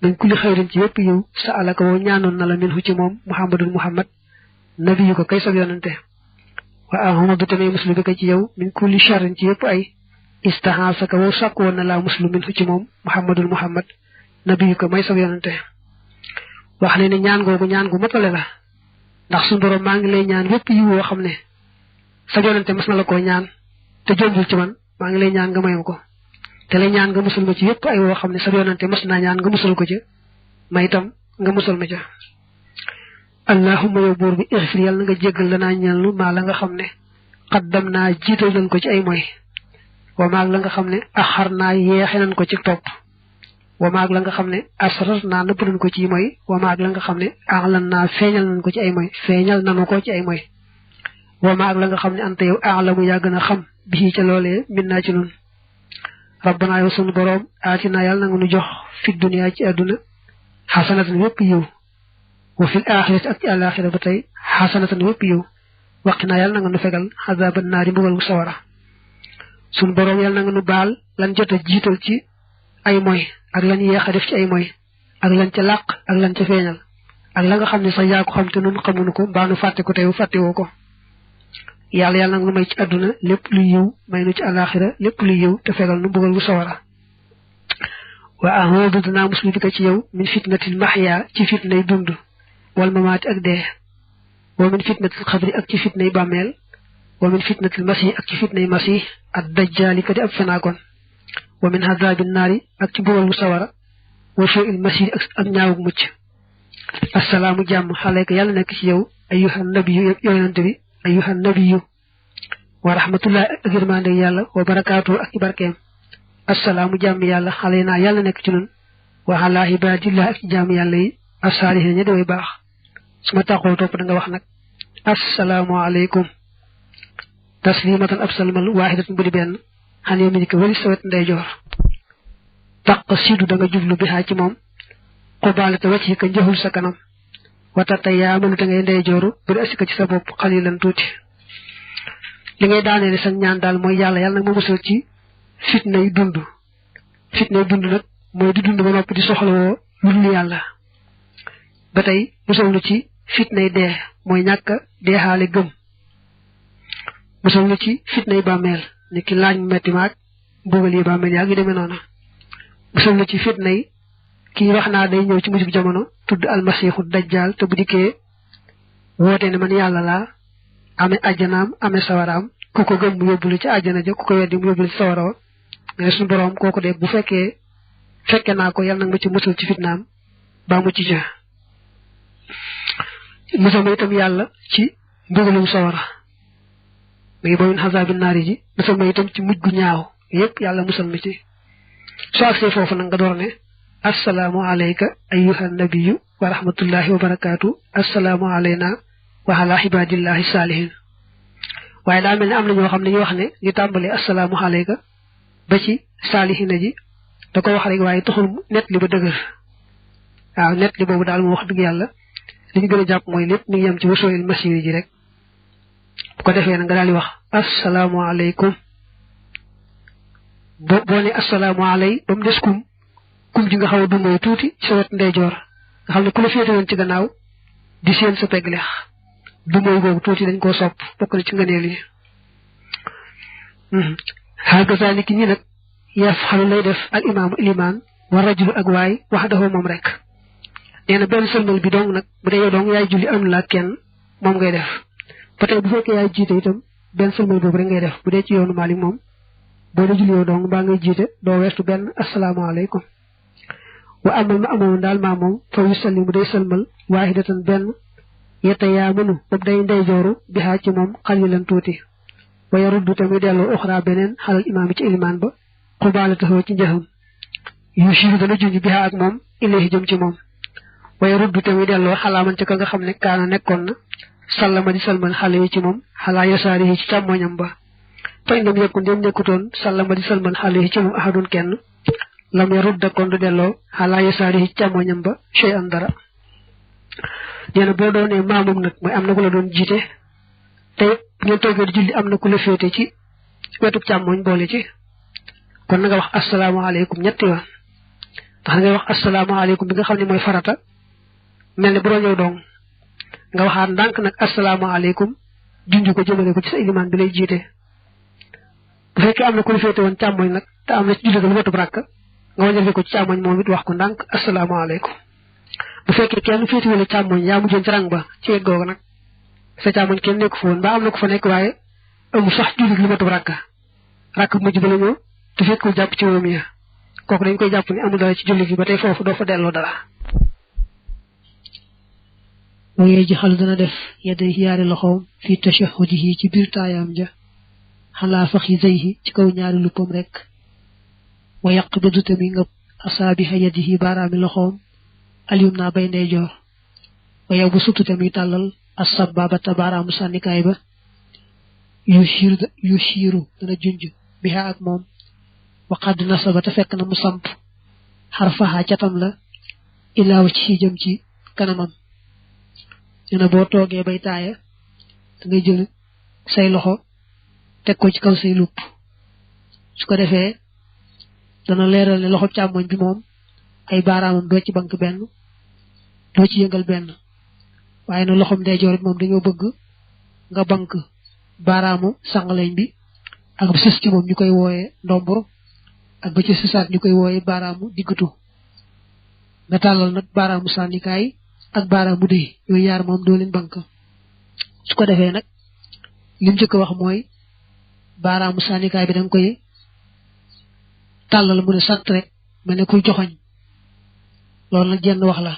Speaker 1: min kulli xayrin ci yépp yiw sa alaka woo ñaanoon na la minhu ci moom muhammadul muhammad nabiyu ko kay sab yonante wa ahmadu tamay muslu bi ko ci yow min kulli sharrin ci yépp ay istahaasaka woo sàkk woon na laa muslu minhu ci moom muhammadul muhammad nabiyu ko may sab yonante wax ne ne ñaan googu ñaan gu matale la ndax suñu borom maa ngi lay ñaan yépp yiw woo xam ne sa yonante mas na la koo ñaan te jombul ci man maa ngi lay ñaan nga mayam ko te lay ñaan nga musul ma ci yépp ay woo xam ne sa yonante mas naa ñaan nga musul ko ci may itam nga musul ma ca allahumma yow buur bi ixfir yàlla nga jéggal lanaa ñeel nu maa la nga xam ne xaddam naa jiital nañ ko ci ay moy wa maag la nga xam ne axar naa yeexe nañ ko ci topp wa maag la nga xam ne asrar naa nëbb nañ ko ci moy wa maag la nga xam ne axlan naa feeñal nañ ko ci ay moy feeñal nanu ko ci ay moy wa maag la nga xam ne anta yow axlamu yaa gën a xam bii ca loolee min naa ci nun rabbana yow sunu boroom aatina yàlla na nga nu jox fi dunya ci àdduna xasanatan wépp yiw wa fil axirati ak ci àlaxira ba tey xasanatan wépp yiw waqinaa yàlla na nga nu fegal xazaban naari mbugal gu sawara sunu boroom yàlla na nga nu baal lan jot a jiital ci ay moy ak lan yeex a def ci ay moy ak lan ca làq ak lan ca feeñal ak la nga xam ne sax yaa ko xam te nun xamuñu ko mbaa nu fàtte ko teew fàttewoo ko yàlla nag nu may ci àdduna lépp lu yiw may nu ci àlaxira lépp lu yiw te fegal nu mbugal gu sawara wa a'uudu dinaa muslu bika ci yow min fitnatil mahya ci fitnay dund wal mamaati ak dee wa min fitnatil xabri ak ci fitnay bàmmeel wa min fitnatil masih ak ci fitnay masih ad dajjaali ka di ab fenaakoon wa min hazaabin naari ak ci mbugal gu sawara wa suu'il masir ak ñaawug mucc assalaamu jàmm xaleyka yàlla nekk ci yow ayyuhan nabiyyu yonante bi ayyuhan nabiyyu wa rahmatullahi ak yërmande yàlla wa barakaatu ak ci barkeem assalaamu jàmm yàlla xale naa yàlla nekk ci nun wa ala ibadillah ak ci jàmm yàlla yi assaalihin ña deway baax su ma taxoo topp da nga wax nag assalaamu aleykum taslimatan ab salmal waaxidatan bu di benn xan yow mi ni ko wali sawet ndeyjoor taq siidu da nga jublu bi xaa ci moom xubaalata wacc ka njëxul sa kanam watata yaa mënu da ngay ndeyjooru bu di asika ci sa bopp xalilan tuuti li ngay daaneele sa ñaan daal mooy yàlla nag ma musal ci fitnay dund nag mooy di dund ba noppi di soxlawoo lu dul yàlla ba tey musal nu ci fitnay dee mooy ñàkk deexaale gëm musal nu ci fitnay bàmmeel ni ki laaj mu metti maag mbugal yi ba mel yaa ngi demee noona musal la ci fitna yi kii wax naa day ñëw ci mujjug jamono tudd almasiixu dajjal te bu dikkee woote ne man yàlla laa amee ajjanaam amee sawaraam ku ko gëm mu yóbbulu ci àjjana ja ku ko weddi mu yóbbulu ci sawara wa mais suñu borom kooku de bu fekke naa ko yàlla nag ma ci musal ci fitnaam ba mu ci ja musal ma itam yàlla ci mbugalum sawara muy ba min xasaabi naari ji musal ma itam ci mujj gu ñaaw yépp yàlla musal ma ci soo agsee foofu nag nga door ne assalaamu alayka ayyuha nabiyu wa rahmatullahi wa barakaatu assalaamu alayna wa ala ibadillahi saalihin waaye daa mel ne am na ñoo xam ne ñu wax ne ñu tàmbalee assalaamu alayka ba ci saalihina ji da ko wax rek waaye taxul net li ba dëgër waaw net li boobu daal moo wax dëgg yàlla li ñu gën a jàpp mooy lépp mi ngi yem ci wasoil masiri ji rek bu ko defee na nga daal di wax assalaamu alaykum boo ne assalaamu alay ba mu des kum ji nga xaw a dundoo tuuti ci sa wet ndeyjoor nga xam ne ku la féete woon ci gannaaw di seen sa pegg leex dundoo googu tuuti dañ koo sopp bokk na ci ngëneel yi xaagazali ki ñi nag yaf xalu lay def al imaamu ilimaan wa rajulu ak waay wax dafa moom rek nee na benn sëlmal bi dong nag bu dee yow dong yaay julli am la kenn moom ngay def ba tey bu fekkee yaay jiite itam benn sëlmal boobu rek ngay def bu dee ci yoonu Maalik moom boo dee julli yow dong mbaa ngay jiite doo weestu benn asalaamaaleykum wa amal ma amoon daal maa moom fa yusallimu day sëlmal waahidatan benn yetta yaa mënu boobu day ndeyjooru bi xaaj ci moom xalilan tuuti wa yaruddu tamit delloo uxra beneen xalal imaam ci ilimaan ba xubaala taxaw ci njëxam yushiru dana junj bi ak moom ilayhi jëm ci moom wa yaruddu tamit delloo xalaaman ca ka nga xam ne kaana nekkoon na sallama di salmal xale yi ci moom xalaa yasaari yi ci càmmoñam ba fa indam yekku ndéem nekkutoon sallama di salmal xale yi ci moom ahadun kenn lam yarudda kon du delloo xalaa yasaari yi ci càmmoñam ba chey an dara nee na boo doonee maamum nag mooy am na ku la doon jiite te ngeen toogee di julli am na ku la féete ci wetu càmmoñ boole ci kon na nga wax asalaamaaleykum ñetti yoon ndax ngay wax asalaamaaleykum bi nga xam ne mooy farata mel ne bu doon ñëw dong nga waxaat ndànk nag asalaamaaleykum junj ko jëmale ko ci sa ilimaan bi lay jiite bu fekkee am na ku la féete woon càmmoñ nag te am na ci julli ga lu matub ràkk nga wàññal ko ci càmmoñ moom it wax ko ndànk asalaamaaleykum bu fekkee kenn féete wala càmmoñ yaa mujjoon ci rang ba ci wet googu nag sa càmmoñ kenn nekku fa woon ba am na ko fa nekk waaye amul sax julli lu matub ràkk bu mujj ba la ñëw te fekkul jàpp ci wóom ya kooku dañ koy jàpp ni amul dara ci julli gi ba tey foofu doo fa delloo dara waaye ji xalu dana def yedday yaari loxoom fii tashahudihi ci biir taayaam ja xalaa faxidayhi ci kaw ñaari luppam rek wa yaqbidu tamit nga asaabiha yadihi baaraami loxoom alyum naa bay ndeyjoor wa yow bu sutu tamit tàllal asababata baaraamu sànnikaay ba yushiru dana junj biha ak moom waqad nasaba te fekk na mu samp xarfaha catam la ilaaw ci jëm ci kanamam nee na boo toogee bay taaya da ngay jël say loxo teg ko ci kaw say lupp su ko defee dana leeral ne loxo càmmoñ bi moom ay baaraamam doo ci bank benn doo ci yëngal benn waaye na loxom ndeyjoor it moom dañoo bëgg nga bank baaraamu sàngaleñ bi ak ba sës ci moom ñu koy wooye ndombur ak ba ci sësaat ñu koy wooye baaraamu diggatu nga tàllal nag baaraamu sànnikaay ak baaraamu dëy yooyu yaar moom doo leen bank su ko defee nag lim njëkk wax mooy baaraamu sànnikaay bi da nga koy tàllal mu ne sant rek mel ne kuy joxoñ loolu nag jenn wax la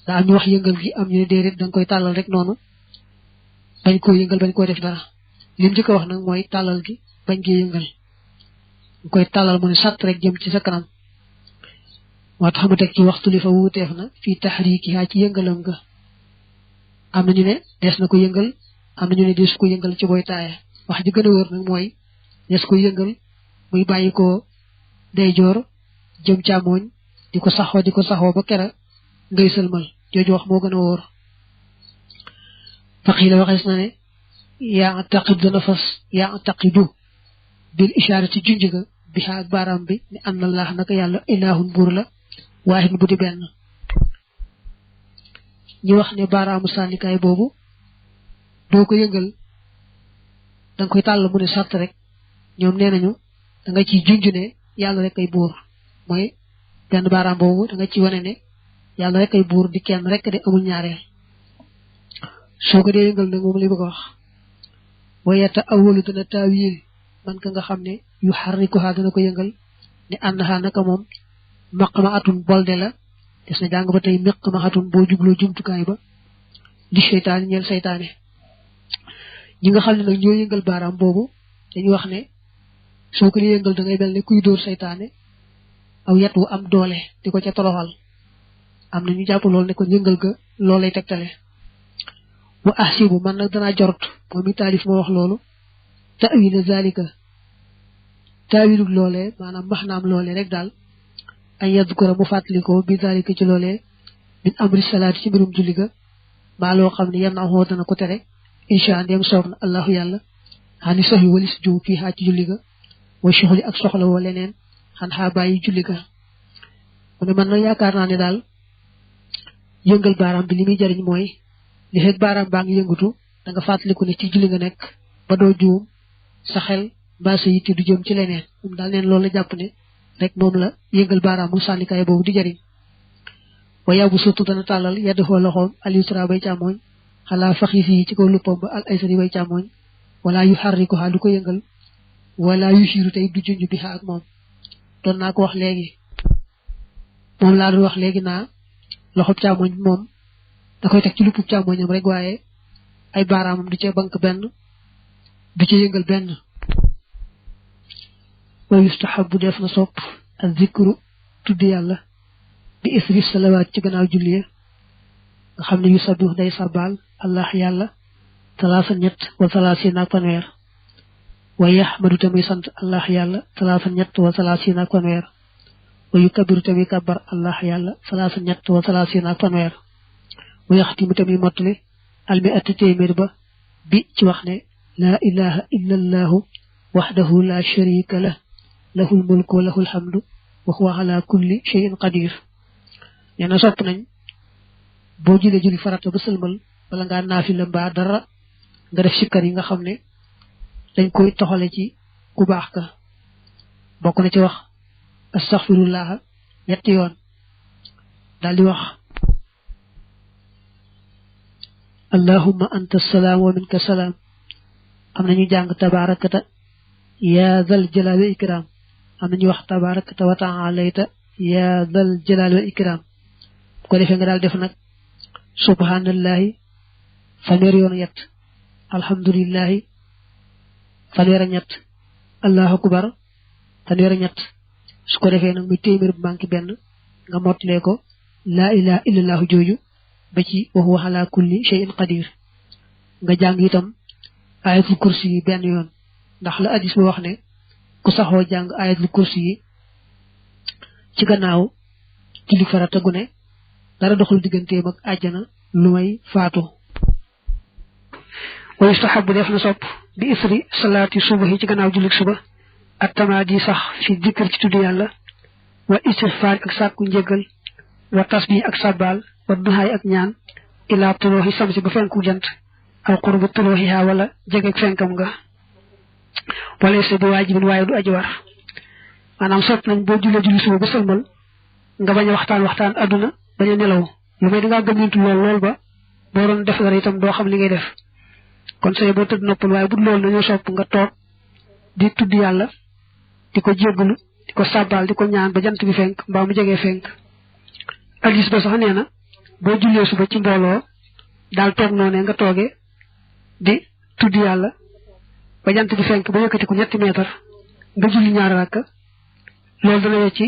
Speaker 1: daa am ñu wax yëngal gi am ñu ne déedéet da nga koy tàllal rek noonu bañ koo yëngal bañ koo def dara lim njëkk wax nag mooy tàllal gi bañ koo yëngal nga koy tàllal mu ne sant rek jëm ci sa kanam moo tax mu teg ci waxtu li fa wuuteef na fii taxriikihaa ci yëngalam nga am na ñu ne des na ko yëngal am na ñu ne des ko yëngal ci booy taaya wax ji gën a wóor nag mooy des ko yëngal muy bàyyi ko ndeyjoor jëm càmmooñ di ko saxoo ba kera ngay sëlmal jooju wax moo gën a wóor faqiila waxees na ne yaa taqib dana fas yaa taqidu bil ishaarati junj ga bi ak baaraam bi ne anna allah naka yàlla ilaahun buur la waahid bu di benn ñu wax ne baaraamu sànnikaay boobu doo ko yëngal danga koy tàll mu ne sàtt rek ñoom nee nañu da nga ci junju ne yàlla rek ay buur mooy benn baaraam boobu da nga ci wane ne yàlla rek ay buur di kenn rek de amul ñaareel soo ko dee yëngal nag moom li bëgg a wax wayata awalu dana taawil man ka nga xam ne yu xarrikuha dana ko yëngal ne annaha naka moom maqma atun bolde la des na jàng ba tey maqma atun boo jubloo jumtukaay ba di seytaane ñeel seytaane ñi nga xam ne nag ñoo yëngal baaraam boobu dañuy wax ne soo ko dee yëngal da ngay mel ne kuy dóor seytaane aw yat wu am doole di ko ca toroxal am na ñu jàpp loolu ne ko yëngal ga loolu lay tegtale wa ahsibu man nag danaa jorot moom mi taalif moo wax loolu ta'wila zalika taawilu loolee maanaam maxnaam loolee rek daal ay yadkura mu fàttalikoo bi zalika ci loolee min amri salaati ci mbirum julli ga maa loo xam ne yan na xoo dana ko tere insha ndem soob na allahu yàlla xani soxi walis juum fii xaa ci julli ga wa soxli ak soxla woo leneen xan xaa bàyyi julli ga mu ne man nag yaakaar naa ne daal yëngal baaraam bi li muy jariñ mooy li fekk baaraam baa ngi yëngatu da nga fàttaliku ne ci julli nga nekk ba doo juum sa xel mbaa sa yitte du jëm ci leneen moom daal neen loolu la jàpp ne rek moom la yëngal baaraam mu sànnikaay boobu di jariñ wa yabu surtout dana tàllal yedd foo loxoom al yusra bay càmmooñ xalaa faxi fii ci kaw luppam ba al aysari bay càmmooñ wala yu xarriku xaa du ko yëngal wala yu siiru tey du junj bi xaa ak moom doon naa ko wax léegi moom laa doon wax léegi naa loxob càmmooñ bi moom da koy teg ci luppub càmmooñam rek waaye ay baaraamam du ca bank benn du ca yëngal benn wa yustahabu def na sopp ak zikru tudd yàlla bi isri salawaat ci gannaaw julli nga xam ne yu sabbihu day sabal allah yàlla talaasa ñett wa talaasina ak fanweer wa yaxmadu tamuy sant allah yàlla talaasa ñett wa talaasina ak fanweer wa yukabiru tamuy kabar allah yàlla talaasa ñett wa talaasina ak fanweer wa yaxtimu tamuy mottali almi atti téeméer ba bi ci wax ne laa ilaha illa allahu waxdahu la sharika lah lahul mulku wa lahul hamdu wa huwa ala kulli shay'in qadir nee na sopp nañ boo julee julli farata ba sëlmal wala ngaa naafila mbaa dara nga def sikkar yi nga xam ne dañ koy toxale ci ku baax ka bokk na ci wax astaghfirullah ñetti yoon daal di wax allahumma anta salaam wa minka salaam am nañu jàng tabaarakata yaa zal jalaali wa ikram am nañu wax tabaarakata wa ta'alayta yaa zal jalaali wa ikram bu ko defee nga daal def nag subhanallahi fanweer yoon ñett alhamdulillahi fanweer ñett allahu akbar fanweer ñett su ko defee nag muy téeméer bu manqué benn nga mottalee ko laa ilaha illallahu jooju ba ci wa huwa ala kulli shay'in qadir nga jàng itam ayatul kursi yi benn yoon ndax la hadis ba wax ne ku saxoo jàng ayatul kursi yi ci gannaaw julli farata gu ne dara doxul digganteem ak àjjana lu may faatu wa yustahabu def na sopp bi isri salaati subahi ci gannaaw julli suba at tamaadi sax fi dikkër ci tudd yàlla wa istighfar ak sàkku njëggal wa tasbih ak sabbal wa duhaay ak ñaan ila tuluhi samsi ba fenku jant aw qurbu tuluhiha wala jege fenkam nga wala sa di waajibin waaye du aji war maanaam sopp nañ boo jullee julli suba ba sëlmal nga bañ a waxtaan adduna bañ a nelaw lu may dangaa gëmmintu lool ba boo doon def dara itam doo xam li ngay def kon say boo tëdd noppal waaye bu loolu nañoo sopp nga toog di tudd yàlla di ko jéggalu di ko sàbbaal di ko ñaan ba jant bi fenk mbaa mu jegee fenk addis ba sax nee na boo jullee suba ci mbooloo daal toog noonee nga toogee di tudd yàlla ba jant bi fenk ba yëkkati ko 3 meetar nga julli ñaar rakka loolu dana wecc ci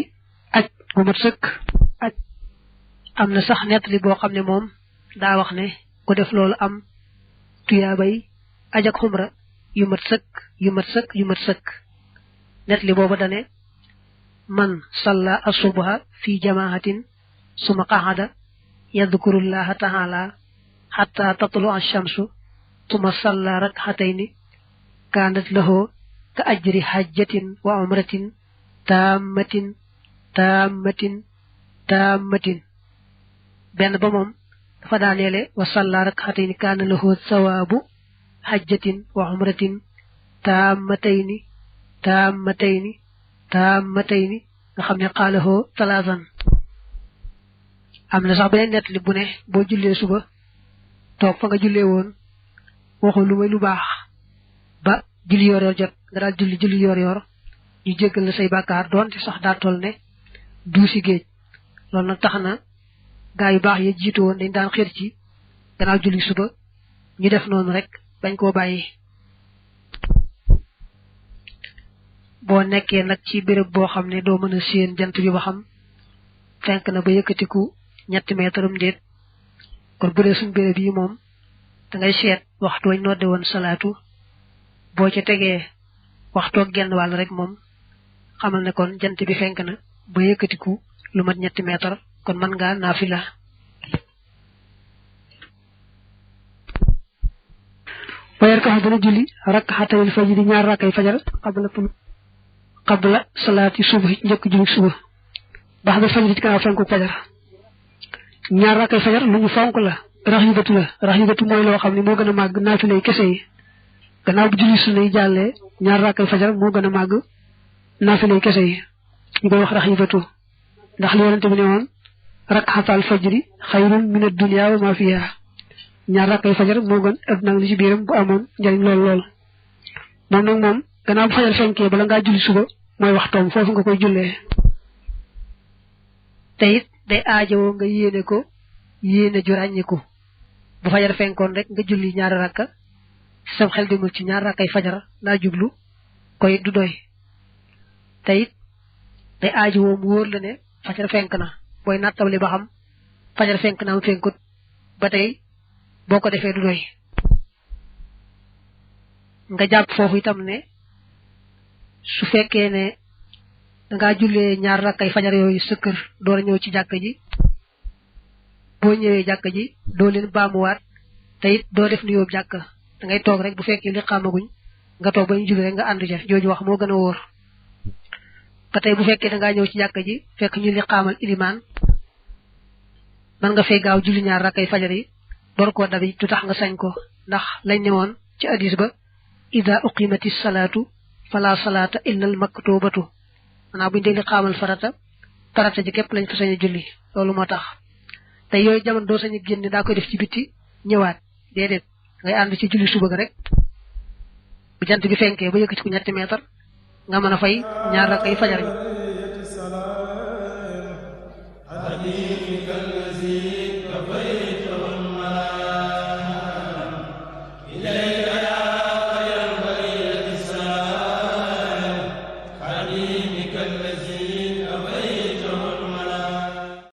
Speaker 1: aj gu mat sëkk aj am na sax nettali boo xam ne moom daa wax ne ku def loolu am tuyaabay aj ak xumra yu mat sëkk nettali boobu dane man salla asubha fi jamaahatin suma qahada yadhkurullaha ta'ala hatta tatlu ash-shamsu suma salla rak'atayni kanat lahu ka ajri hajjatin wa umratin tammatin benn ba moom dafa daaneele wa salla rak'atayni kana lahu thawabu hajjatin wa umratin tammatayni taamatayni nga xam ne xaalahoo talaasan am na sax beneen nettali bu ne boo jullee suba toog fa nga jullee woon waxul lu may lu baax ba julli yor yor jot nga daal julli yor yor ñu jéggal la say bàkkaar doonte sax daa toll ne duusi géej loolu nag tax na gaa yu baax yi jiitu woon dañ daan xër ci gannaaw julli suba ñu def noonu rek bañ koo bàyyi boo nekkee nag ci béréb boo xam ne doo mën a séen jant bi ba xam fenk na ba yëkkatiku 3 meetaram déet kon bu dee suñ béréb yi moom da ngay seet waxtu wañ nodde woon salaatu boo ca tegee waxtoog genn wàll rek moom xamal ne kon jant bi fenk na ba yëkkatiku lu mat 3 meetar kon mën ngaa naafila wayar ka dana julli rak'atayil fajr 2 rakkay fajar qabla salaati subhi njëkk julli suba baax da fajar ci kanam fenku fajar 2 rakkay fajar lu ñu fonk la raxibatu mooy loo xam ne moo gën a màgg naafilay kese yi gannaaw bu julli sunna yi jàllee 2 rakkay fajar moo gën a màgg naafilay kese yi ñu koy wax raxibatu ndax li yonente bi ne woon rak'atal fajri xayrun min ad-dunya wa ma fiha 2 rakkay fajar moo gën adduna li ci biiram bu amoon njariñ lool moom nag moom gannaaw bu fajar fenkee bala ngaa julli suba mooy waxtoom foofu nga koy jullee te it day aajowoo nga yéene ko yéene ju ràññiku bu fajar fenkoon rek nga julli 2 rakka sam xel demul ci 2 rakkay fajar laa jublu koy du doy te it day aajowoo mu wóor la ne fajar fenk na booy nattable ba xam fajar fenk na am fenkut ba tey boo ko defee du doy nga jàpp foofu itam ne su fekkee ne dangaa jullee 2 rakkay fajar yooyu sa kër door a ñëw ci jàkk ji boo ñëwee jàkk ji doo leen baamuwaat te it doo def nuyoo jàkk da ngay toog rek bu fekkee li xamaguñ nga toog ba ñu julli rek nga ànd ca jooju wax moo gën a wóor ba tey bu fekkee dangaa ñëw ci jàkk ji fekk ñu li xaamal ilimaan man nga fay gaaw julli 2 rakkay fajar yi door koo dabi du tax nga sañ ko ndax lañ ne woon ci hadis ba ida uqimati salaatu fala salaata illa al maktubatu maanaam buñu dee li xaamal farata ji képp lañ fa sañ a julli loolu moo tax te yooyu jamono doo sañ a génne daa koy def ci bitti ñëwaat déedéet ngay ànd ci julli suba ga rek bu jant bi fenkee ba yëkkati ko 3 meetar nga mën a fay 2 rakkay fajar yi